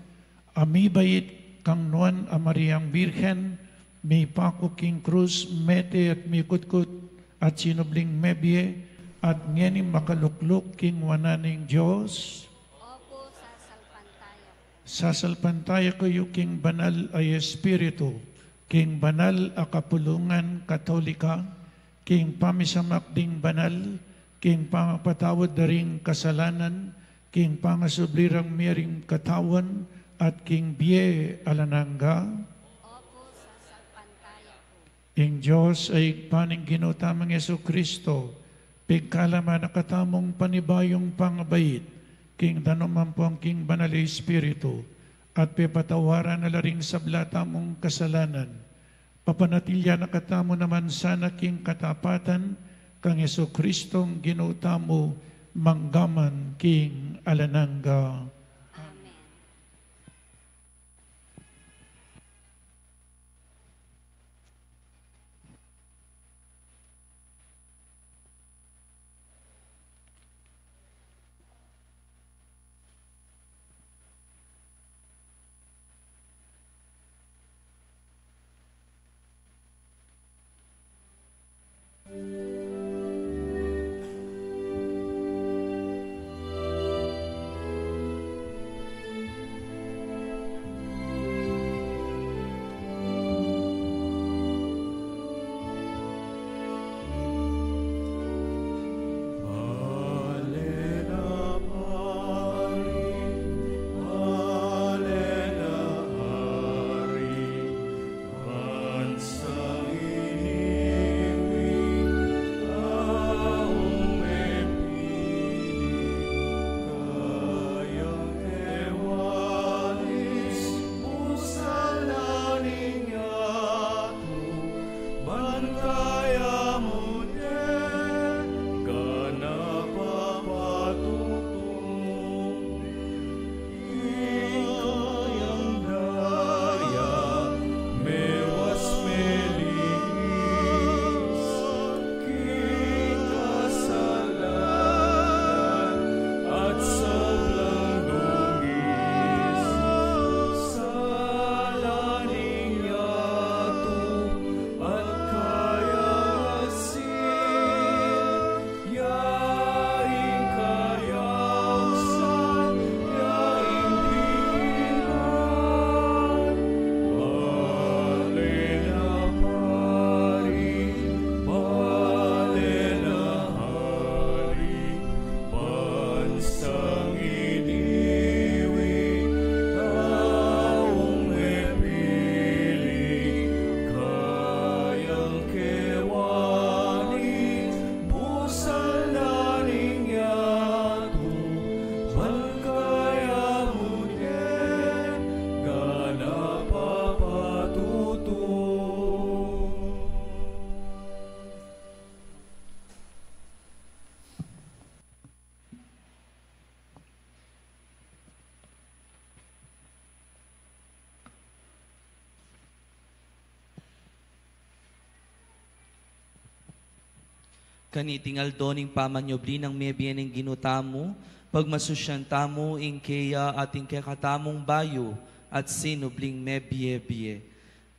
a mibait kang Nuan a Mariang Birhen, mipaku king krus, mete at mikutkut, at sinubling mebie, at ngeni makalukluk king wanan ning Dios. Opo, sasalpantaya ku. Sasalpantaya kayu king banal a Espiritu, king banal a kapulungan Katolika, king pamisamak ding banal, king pangapatawad da ring kasalanan, king pangasubli rang mie ring katawan, at king bie alang angga. Opo, sasalpantaya ku. Ing Dios a Ibpa ning Ginu tamung Jesu Kristo, pigkalaman na katamung panibayung pangabait, King danum ampong king Banal a Espiritu, at pepatawaran na la ring sabla tamung kasalanan. Papanatilian na katamu naman sana king katapatan, kang Jesucristong Ginu tamu, mangga man king alang angga. Amen. Kaniting aldo ning pamanyubli nang mebie ning Ginu tamu, pagmasusyan tamu ing keya at ing kekatamung bayu at sinubling mebie-bie.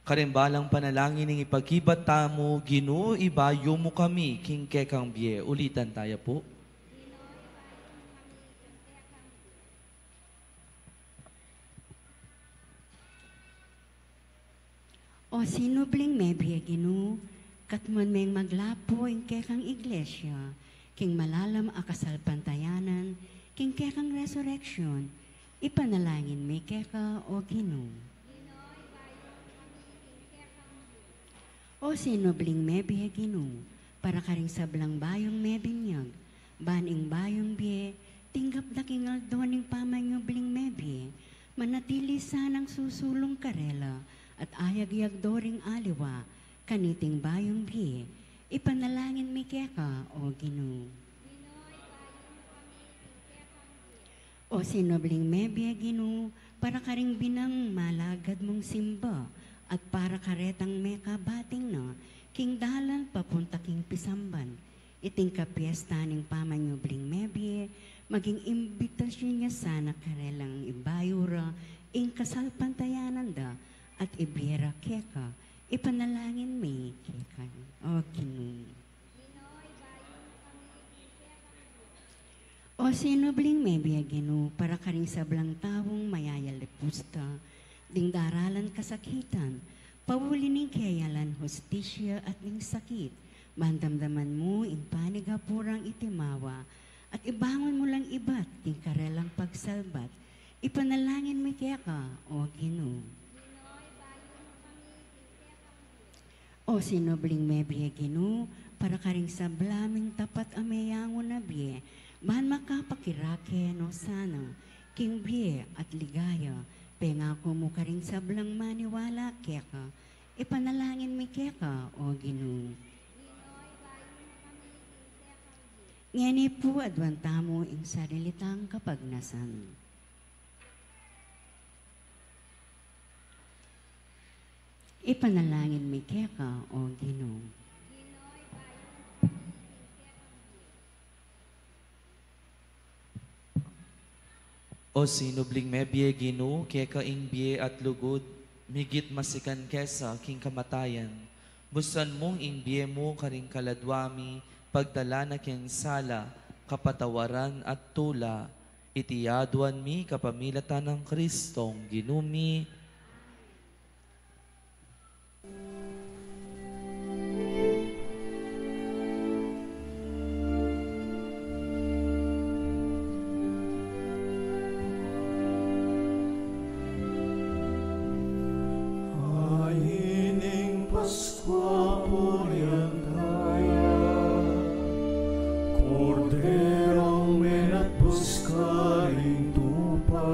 Karing balang panalangin ing ipagibat tamu: Ginu, ibayu mu kami king kekang bie. Ulitan taya pu. O sinubling mebie, Ginu, katmuan meng maglapu ing kekang Iglesia king malalam a kasalpantayanan king kekang resurrection, ipanalangin mi keka, o Ginu. O sinubling mebie, Ginu, para karing sablang bayung mebinyag, ban ing bayung bie tinggap da king aldo ning pamanyubling mebie, manatili sanang susulung karela at ayagyag do ring aliwa kaniting bayung bie, ipanalangin mi keka, o Ginu. O sinubling mebie, Ginu, para karing binang malagad mung simba at para karetang mekabating na king dalan papunta king pisamban iting kapiesta ning pamanyubling mebie, maging imbitasyun ya sana karelang ibayu ra ing kasalpantayanan da at ibie ra keka, ipanalangin mi keka, o Ginu. O sinubling mebie, Ginu, para karing sablang taung mayayalipus da ding daralan kasakitan, pauli ning keyalan hustisya at ning sakit, ban damdaman mu ing panigapu rang itimawa at ibangun mu lang ibat king karelang pagsalbat, ipanalangin mi keka, o Ginu. O sinubling mebie, Ginu, para karing sabla ming tapat a meyangu na bie, Ban makapakirake no sana king bie at ligaya, pengaku mu karing sablang maniwala keka, ipanalangin mi keka, O Ginu. Ngeni pu aduan tamu ing sarili tang kapagnasan. Ipanalangin mi keka, O Ginu. O sinubling mebie, Ginu, keka ing bie at lugud, migit masikan kesa king kamatayan. Busan mung ing bie mu karing kaladua mi, pagtala na king sala, kapatawaran at tula, iti aduan mi kapamilatan nang Kristong Ginu mi. Ining Paskua purian taya, Korderong menatbus karing tupa,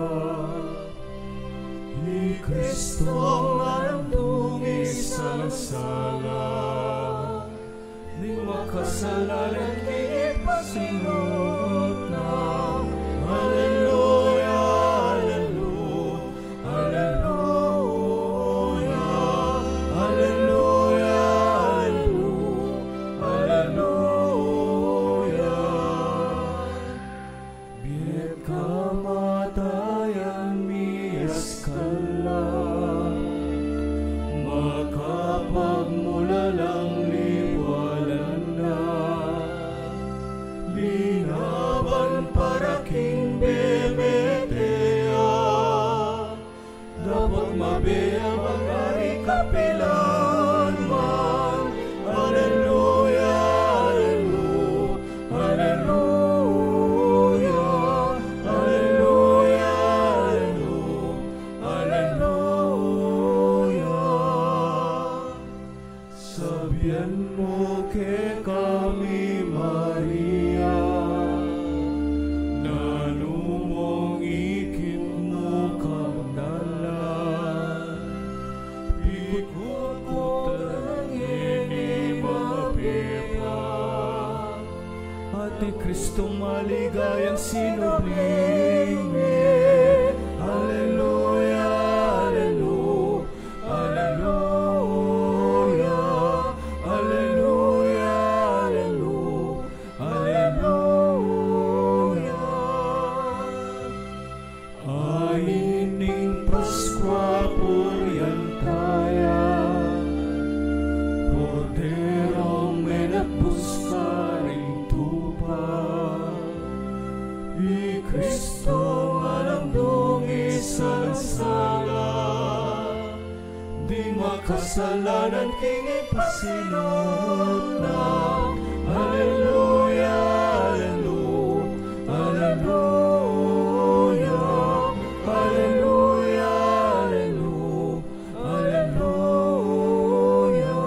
i Kristong alang dungis alang sala, ding makasalanan king ipasinut na. Aleluya, aleluya, aleluya, aleluya, aleluya. Bie at kamatayan miyaskal la, makapagmulalang liwalan na, linaban para king bie mete ya. Dapot mabie ya magari kapilan man. Aleluya, aleluya, aleluya, aleluya, aleluya. Sabian mu kekami, Maria, nanu mung ikit mu kang dalan, pikut-kut ngeni mabie pa. At i Kristong maligayang sinubling mi. Aleluya, aleluya, aleluya, aleluya, aleluya, aleluya. Ining Paskua purian taya, Korderong menatbus karing tupa, i Kristong alang dungis alang sala, ding makasalanan king ipasinut na. Aleluya, aleluya, aleluya, aleluya, aleluya, aleluya.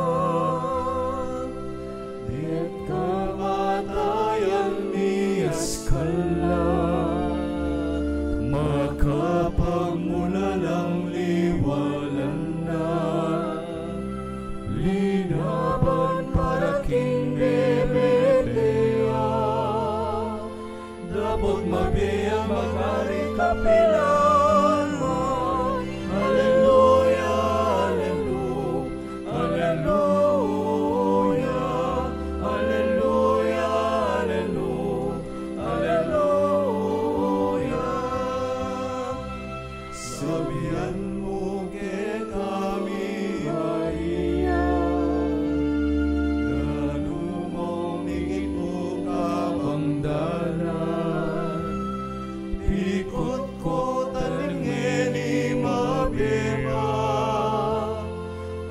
Bie at kamatayan miyaskal la, makapagmulalang liwalan na, linaban para king bie mete ya. Dapot mabie ya magari kapilan man. Aleluya, aleluya, aleluya, aleluya, aleluya, aleluya. Sabian mu kekami, Maria, nanu mung ikit mu kang dalan, pikut-kut ngeni mabie pa.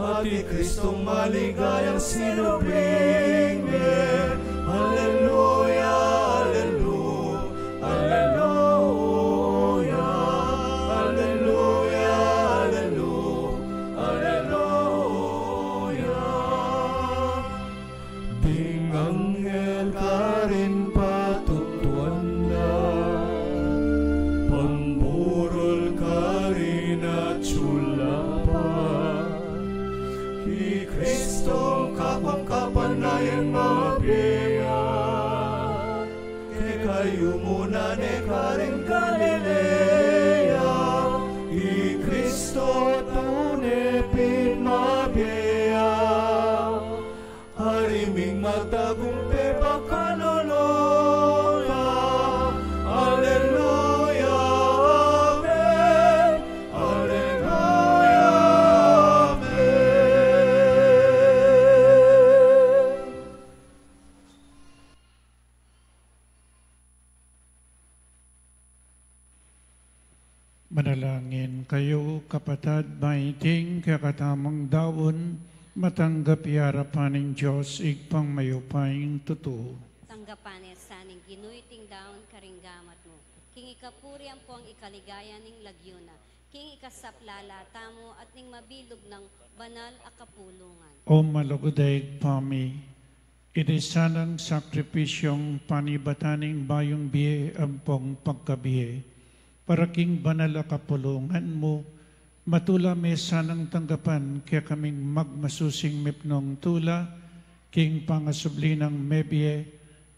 At i Kristong maligayang sinubling mi. Aleluya, aleluya, aleluya, aleluya, aleluya. Ding anghel karin patutuan Kristo, kapangkapan na yang mabie ya. Kekayu mu na ne karing Galilea, i Kristo tune pin mabie ya. Ari ming matagumpe pakalulu ka. Aleluya, amen. Aleluya, amen. Manalangin kayu, kapatad, ba iting kekatamung daun matanggap ya ing arapan ning Dios Ibpang mayupayang tutu. Tanggapan na sa ning Ginu iting daun karing gamat mu, king ikapuri ampong ikaligaya ning lagyu na, king ikasaplala tamu at ning mabilug nang banal a kapulungan. O malugud a Ibpa mi, iti sanang sakripisyung panibatan ning bayung bie ampong pagkabie, para king banal a kapulungan mu, matula me sanang tanggapan kekaming magmasusing mipnung tula, king pangasubli nang mebie,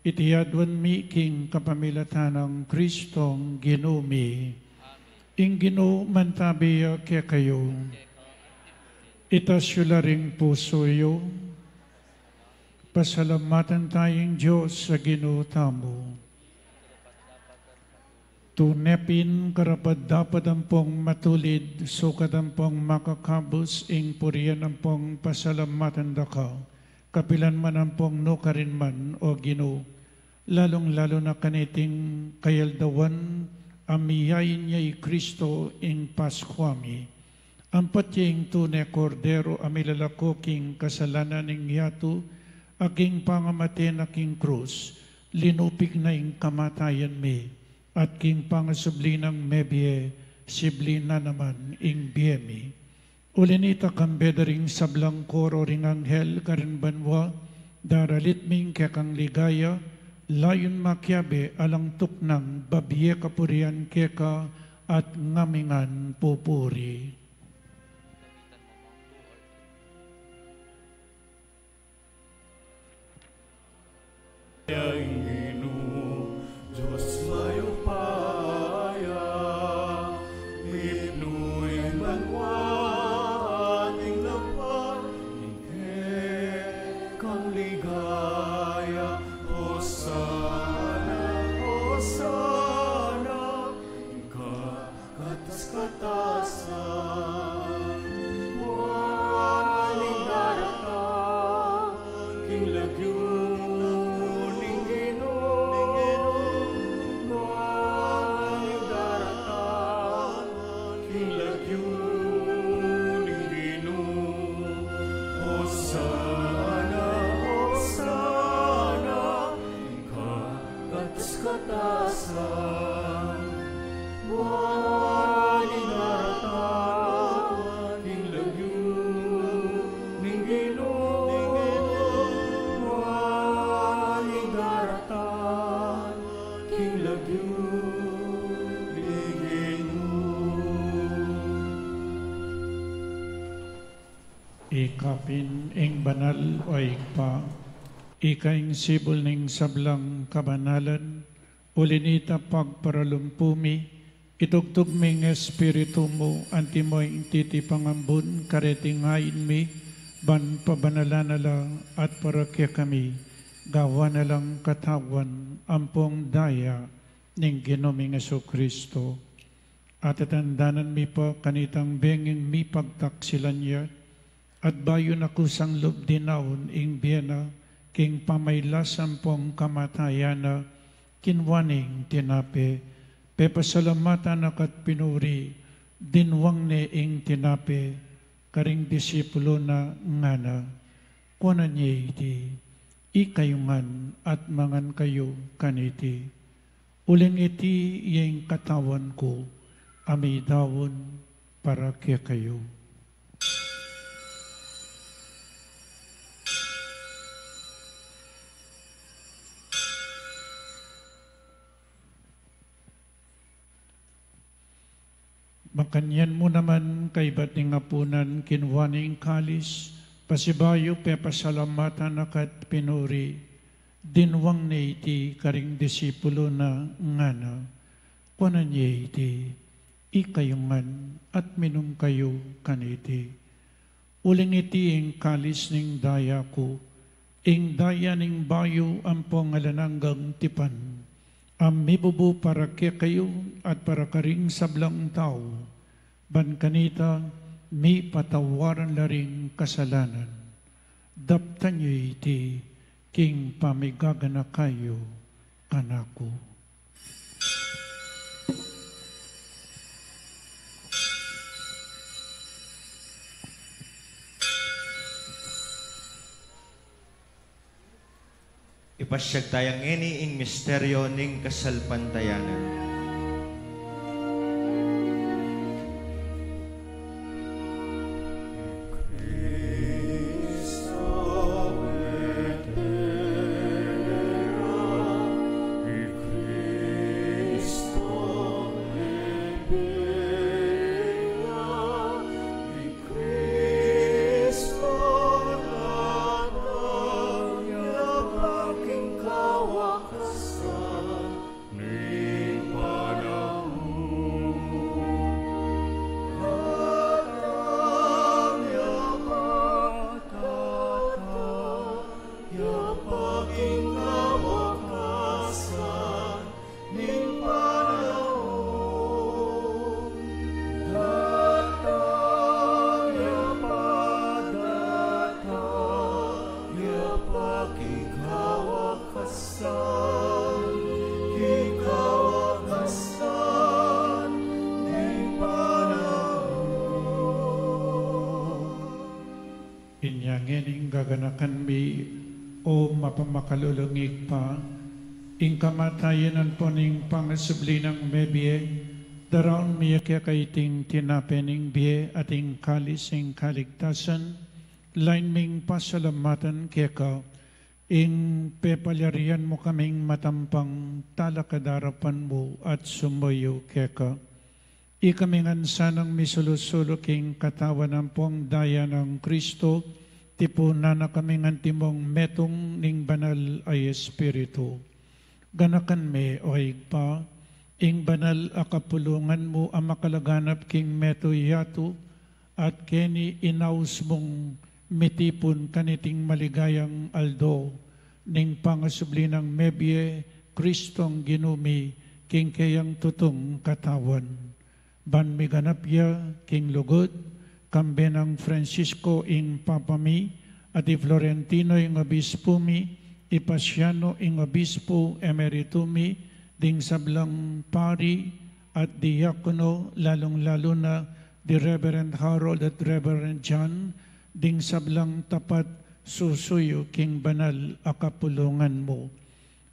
iti aduan mi king kapamilatan nang Kristong Ginu mi. Ing Ginu mantabi ya kekayu. Itas yu la ring pusu yu. Pasalamatan taya ing Dios a Ginu tamu. Tune pin karapat-dapat ampong matulid, sukat ampong makakabus ing purian ampong pasalamatan da ka, kapilan man ampong nukarin man, O Ginu, lalung-lalu na kaniting kayaldawan a miyain ya i Kristo ing Paskua mi. Ampat ya ing tune Kordero a milalako king kasalanan ning yatu, a king pangamate na king krus, linupig na ing kamatayan mi, at king pangasubli nang mebie, sibli na naman ing bie mi. Uli nita, kambe da ring sablang koro ring anghel karin banua, daralit mi ing kekang ligaya, layun makiabe alang tuknang babie kapurian keka at ngami ngan pupuri. Ing Ginu, Dios mayupaya, mipnu ing banua at ing lagyu, ing kekang ligaya. Hosana, Hosana, ing ka- katas-katasan. Buang ing daratang king lagyu ning Ginu. Buang ing daratang king lagyu ning Ginu. Hosana, Hosana, ing ka- katas-katasan. Buang ing daratang king lagyu ning Ginu. Buang ing daratang king lagyu ning Ginu. Ika pin ing banal, o Ibpa, ika ing sibul ning sablang kabanalan. Uli nita, pagparalumpu mi, itugtug ming Espiritu mu, antimo ing titipang ambun kareting ain mi, ban pabanalan na la at para kekami gawan na lang katawan ampong daya ning Ginu ming Jesucristo. At atandanan mi pa kanitang benging mipagtaksilan ya, at bayu na kusang lub dinaun ing bie na king pamailas ampong kamatayan na, kinua ne ing tinape, pepasalamatan na ka't pinuri, dinwang ne ing tinape, karing disipulu na, ngana: Kuanan ye iti, ikayu ngan at mangan kayu kaniti. Uling iti ya ing katawan ku, a midaun para kekayu. Makanyan mu naman, kaybat ning apunan, kinua ne ing kalis, Pasibayu pepasalamatan na ka at pinuri, dinwang na iti karing disipulu na ngana, kuanan ye iti, ikayu ngan at minum kayu kaniti. Uling iti ing kalis ning daya ku, ing daya ning bayu ampong alang anggang tipan, a mibubu para kekayu at para karing sablang tau, ban kanita mipatawaran la ring kasalanan. Daptan ye iti king pamigaganaka yu kanaku. Ipasiag taya ngeni ing misteryo ning kasalpantayanan. Inya ngeni ing gaganakan mi, o mapamakalulung Ibpa, ing kamatayan ampon ing pangasubli nang mebie, daraun mi keka iting tinape ning bie at ing kalis ning kaligtasan, lain ming pasalamatan keka, ing pepalyarian mu kaming matampang talakad king arapan mu at sumuyu keka. Ikami ngan sanang misulu-sulu king katawan ampong daya nang Kristo, tipunan na kaming antimong metung ning Banal a Espiritu. Ganakan me, o Ibpa, ing banal a kapulungan mu a makalaganap king metung yatu, at keni inaus mung mitipun kaniting maligayang aldo ning pangasubli nang mebie, Kristong Ginu mi, king keyang tutung katawan. Ban miganap ya king lugud, kambe nang Francisco ing Papa mi, at i Florentino ing Obispu mi, i Pasiano ing Obispu Emeritu mi, ding sablang pari at diakono, lalung-lalu na di Reverend Harold at Reverend John, ding sablang tapat susuyu king banal a kapulungan mu.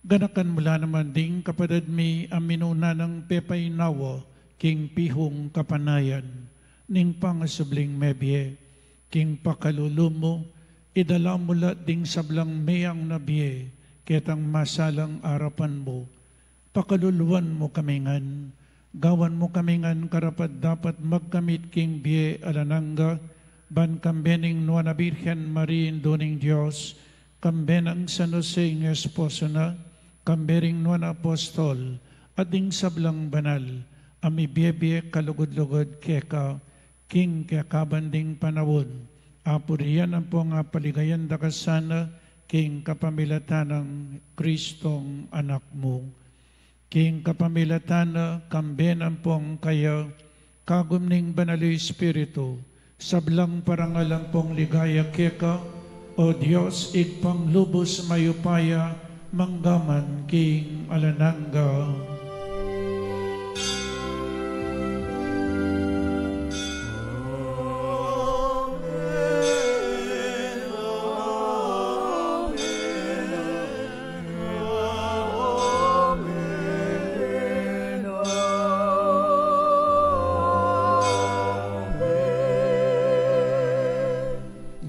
Ganakan mu la naman ding kapatad mi a minuna nang pepaynawa king pihung kapanayan ning pangasubling mebie, king pakalulu mu, idala mu la ding sablang meang na bie ketang masalang arapan mu. Pakaluluan mu kami ngan, gawan mu kami ngan karapat-dapat magkamit king bie alang angga, ban kambe ning Nuan a Birhen Maria, Indu ning Dios, kambe nang San Jose ing esposo na, kambe ring nuan a apostol, at ding sablang banal a mibie-bie kalugud-lugud keka, king kekaban ding panaun, apurian ampong apaligayan da ka sana, king kapamilatan nang Kristong Anak mu. King kapamilatan na, kambe na ampong kaya, kagum ning Banal a Espiritu, sablang parangal ampong ligaya keka, O Dios, Ibpang lubus mayupaya, mangga man king alang angga.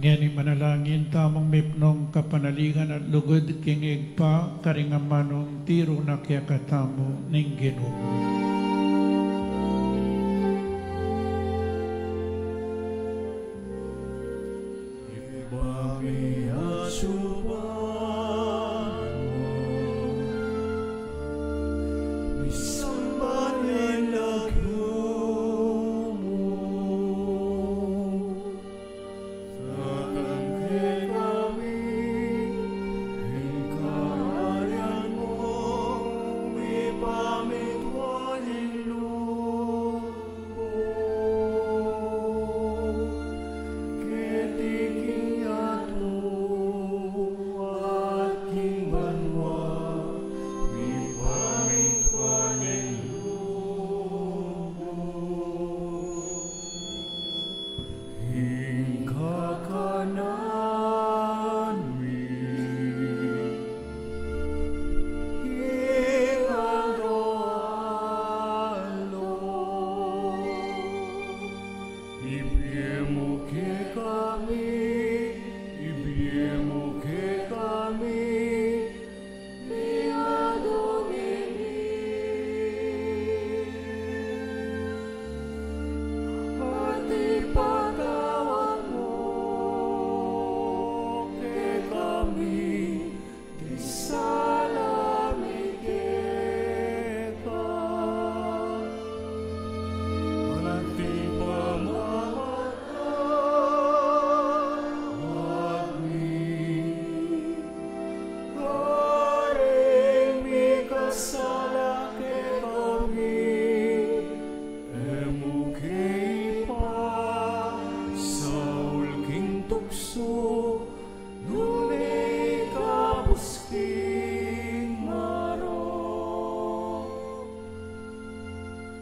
Ngeni manalangin tamung mipnung kapanaligan at lugud king Ibpa, karing amanung tiru na kekatamu ning Ginu.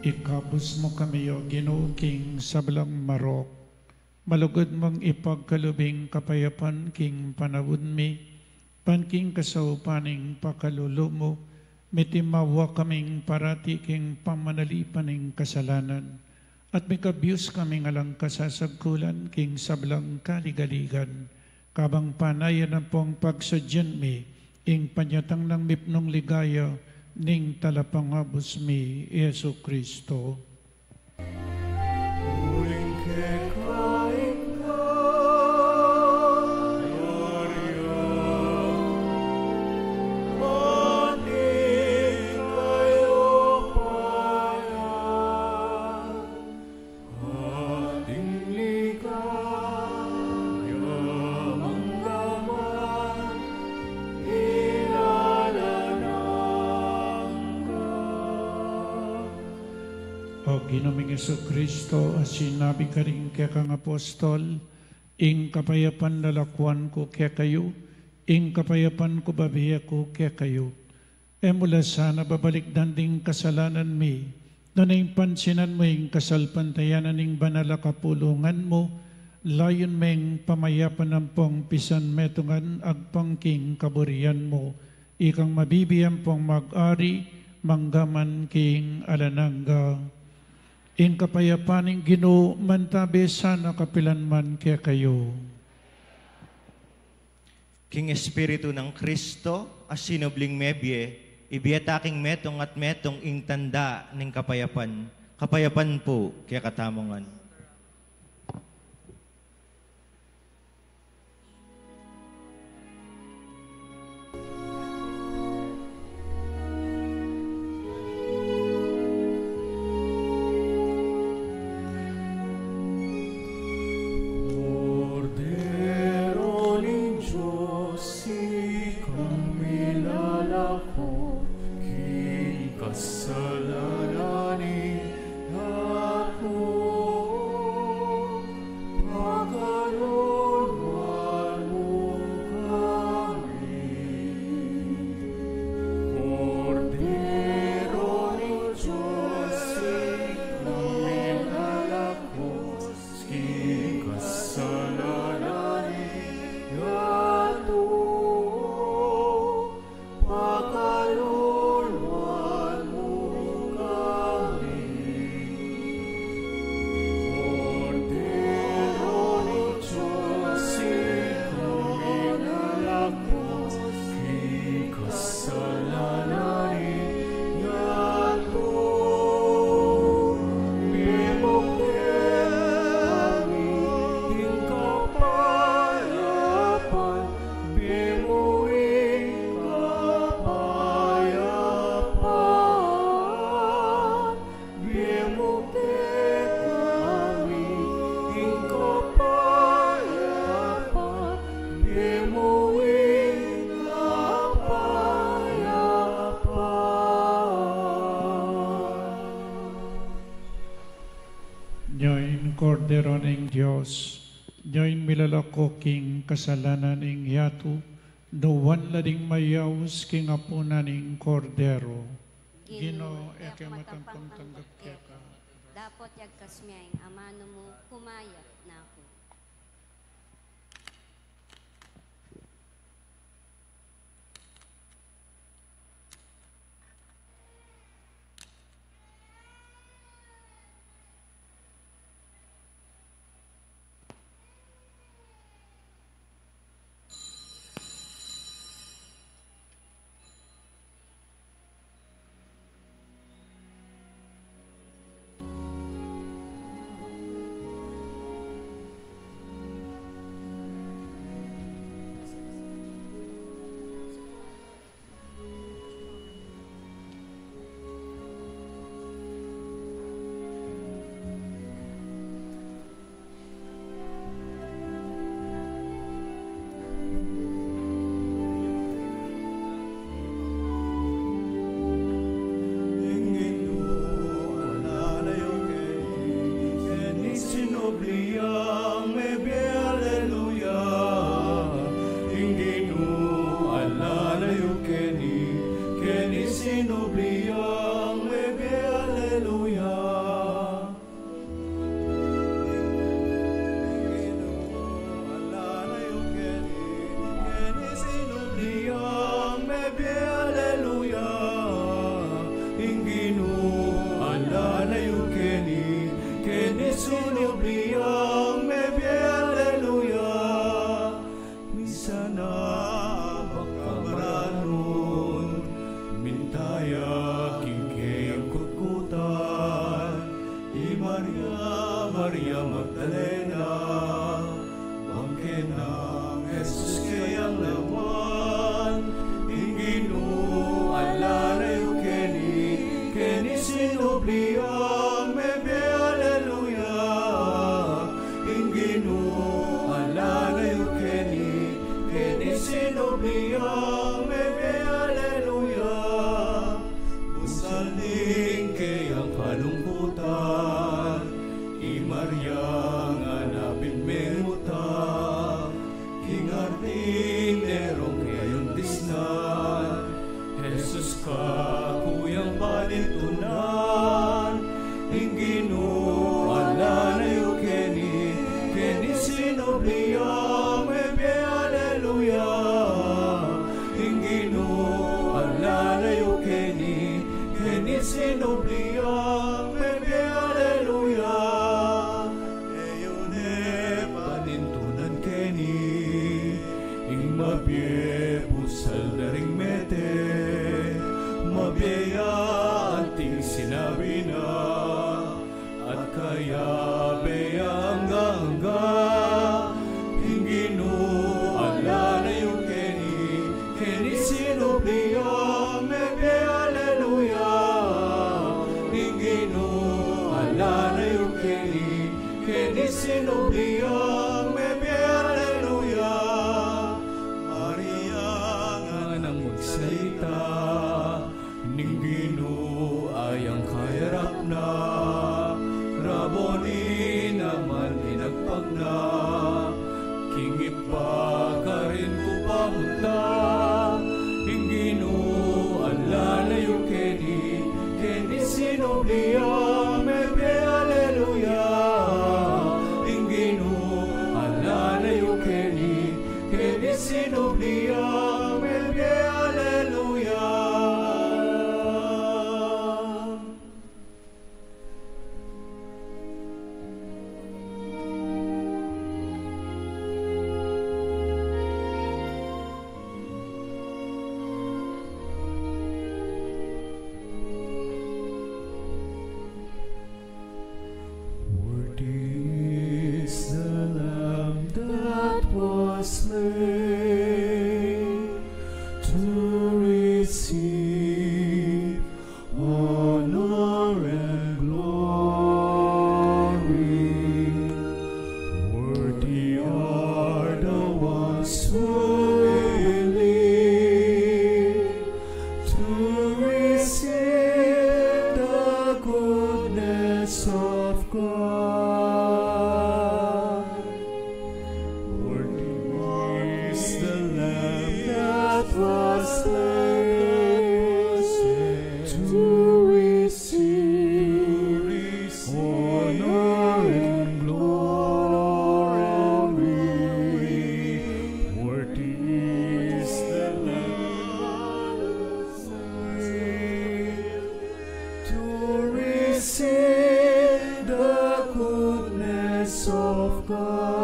Ikabus mu kami, O Ginu, king sablang marok. Malugud mung ipagkalub ing kapayapan king panaun mi, ban king kasaupan ning pakalulu mu, mitimawa kaming parati king pamanalipan ning kasalanan, at mikabus kaming alang kasasagkulan king sablang kaligaligan, kabang panayan ampong pagsadyan mi ing panyatang nang mipnung ligaya ning Talapangabus mi, Jesu Kristo. Uling keka ing kayarian, at ing kayupayan, at ing ligaya mangga man king alang angga. O Ginu ming Jesu Kristo, a sinabi karing kekang apostol, ing kapayapan lalakuan ku kekayu, ing kapayapan ku bibie ku kekayu. E mu la sana babalikdan ding kasalanan mi, nune ing pansinan mu ing kasalpantayanan ning banal a kapulungan mu, layun meng pamayapan ampong pisanmetungan agpang king kaburian mu, ikang mabibie ampong mag-ari mangga man king alang angga. Ing kapayapan ning Ginu mantabe sana kapilan man kekayu. King Espiritu nang Kristo, a sinubling mebie, ibie ta king metung at metung ing tanda ning kapayapan. Kapayapan pu kekatamu ngan. Kordero ning Dios, ikang milalako king kasalanan ning yatu, pakaluluan mu kami. Kordero ning Dios, ikang milalako king kasalanan ning yatu, pakaluluan mu kami. Kordero ning Dios, ikang milalako king kasalanan ning yatu, bie mu kekami ing kapayapan, bie mu ing kapayapan, bie mu kekami ing kapayapan, bie mu ing kapayapan. Nya ing Kordero ning Dios, nya ing milalako king kasalanan ning yatu, nuan la ding mayaus king apunan ning Kordero. Ginu, e ku matampang tanggap keka. Dapot yagkas me ing amanu mu, kumayap na ku. Maria, Maria Magdalena, bang kena nang Jesus kayang lawan, ing Ginu ala na yu keni, keni sinubli yang mebie, aleluya. Ing Ginu ala na yu keni, keni sinubli yang mebie, aleluya. Busal ning keyang kalungkutan, i Maria ngan a pin mengutang, king kartinero kayang disnan, Jesus kaku yang panintunan, ing Ginu ala na yu keni, keni sinubli yang mebie, aleluya. Ing Ginu ala na yu keni, keni sinubli yang mebie, aleluya. E yu ne panintunan keni ing mabie busal da ring mete, mabie ya anting sinabi na, at kayabe ya angga-angga. Ing Ginu ala na yu keni, keni sinubli yang mebie, aleluya. Ing Ginu ala na yu keni, keni sinubli yang mebie, aleluya. Maria ngan a magsalita, ning Ginu a yang kayarap na, Raboni naman inagpag na, king Ibpa karin ku pamunta. Ing Ginu ala na yu keni, keni sinubli yang mebie, aleluya. Ing Ginu ala na yu keni, keni sinubli yang mebie, aleluya. Worthy is the Lamb that was slain to receive honor and glory. Worthy are the ones who believe to receive the goodness of God. Worthy is the Lamb that was slain to receive honor and glory. Worthy is the Lamb to receive the goodness of God.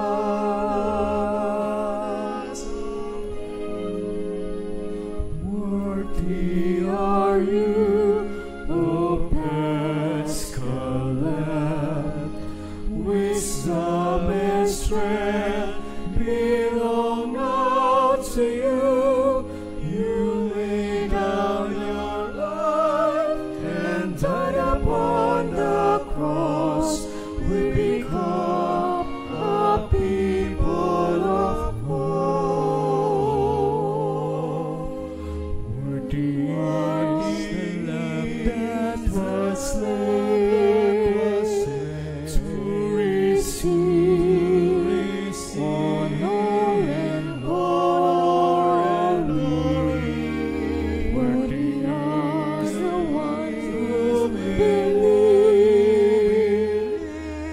Worthy are you, O Paschal Lamb. Wisdom and strength belong now to you. You laid down your life and died upon the cross. We become a people of hope. Worthy is the Lamb that was slain to receive honor and glory. Worthy are the ones who believe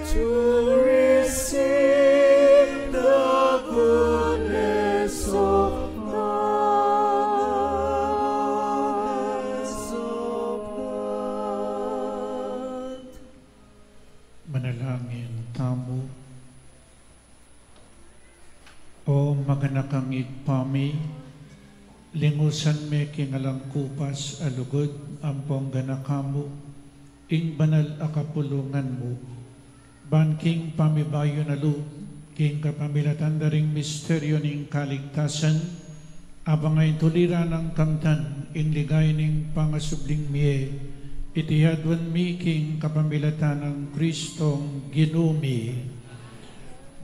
to receive the goodness of God. Manalangin tamu. O maganakang Ibpa mi, lingusan me king alang kupas a lugud ampong ganaka mu ing banal a kapulungan mu, Ban king pamibayu na lub, king kapamilatan da ring misteryu ning kaligtasan, abangan tuliran nang kamtan ing ligaya ning pangasubling mie, iti aduan mi king kapamilatan nang Kristong Ginu mi.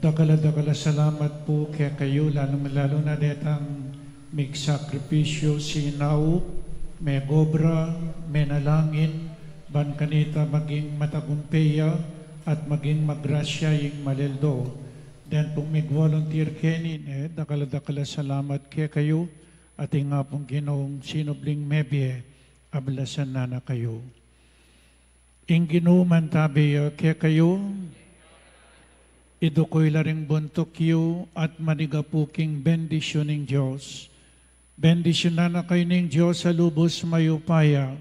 Dakal a dakal a salamat pu kekayu, lalung-lalu na detang migsakripisyu, sinaup, megobra, menalangin, ban kanita maging matagumpe ya at maging magrasya ing maleldo. Den pung mig-volunteer keni, e, dakal a dakal a salamat kekayu, at ing Apung Ginung sinubling mebie, ablasan na na kayu. Ing Ginu mantabe ya kekayu, idukul la ring buntuk yu, at manigapu king bendisyun ning Dios. Bendisyunan na kayu ning Dios a lubus mayupaya,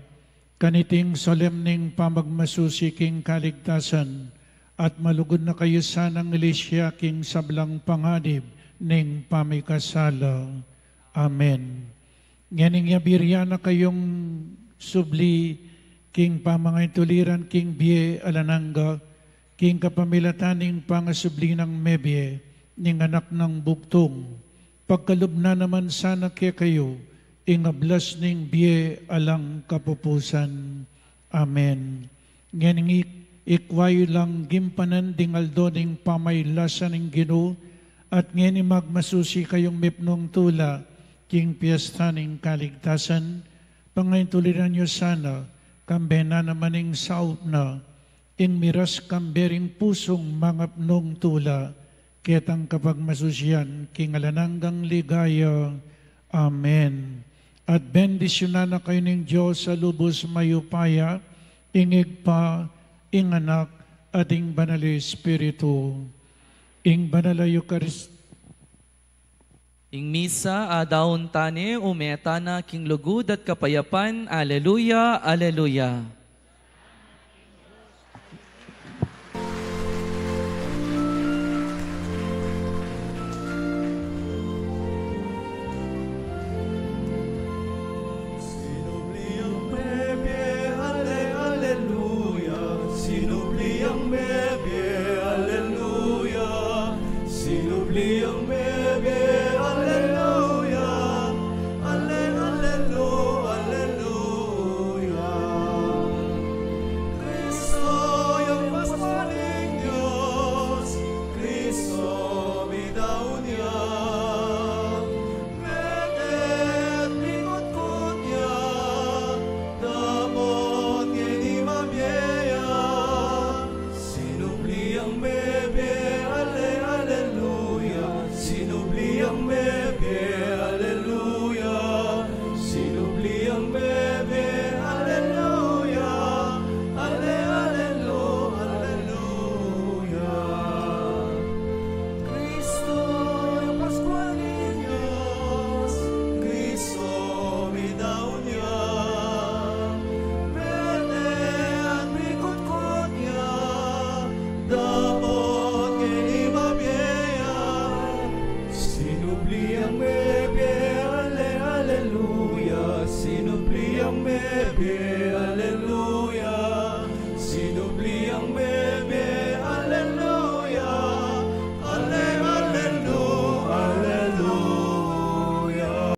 kaniting solemneng pamagmasusi king kaligtasan, at malugud na kayu sanang ilisya king sablang panganib ning pamikasala. Amen. Ngening yabirian na kayung subli king pamangaintuliran king bie alang angga, king kapamilatan ning pangasubli nang mebie ning Anak nang Bugtung, pagkalub na naman sana kekayu ing ablas ning bie alang kapupusan. Amen. Ngening ik-, ikwa yu lang gimpanan ding aldo ning pamailasan ning Ginu, at ngeni magmasusi kayung mipnung tula king piesta ning kaligtasan, pangaintuliran yu sana, kambe na naman ing saup na, ing miras kambe ring pusung mangapnung tula, ketang kapagmasusian king alang anggang ligaya. Amen. At bendisyunan na kayu ning Dios a lubus mayupaya, ing Ibpa, ing Anak, at ing Banal a Espiritu. Ing Banal a Eukarist- Ing misa a daun tane, ume tana king lugud at kapayapan. Aleluya, aleluya.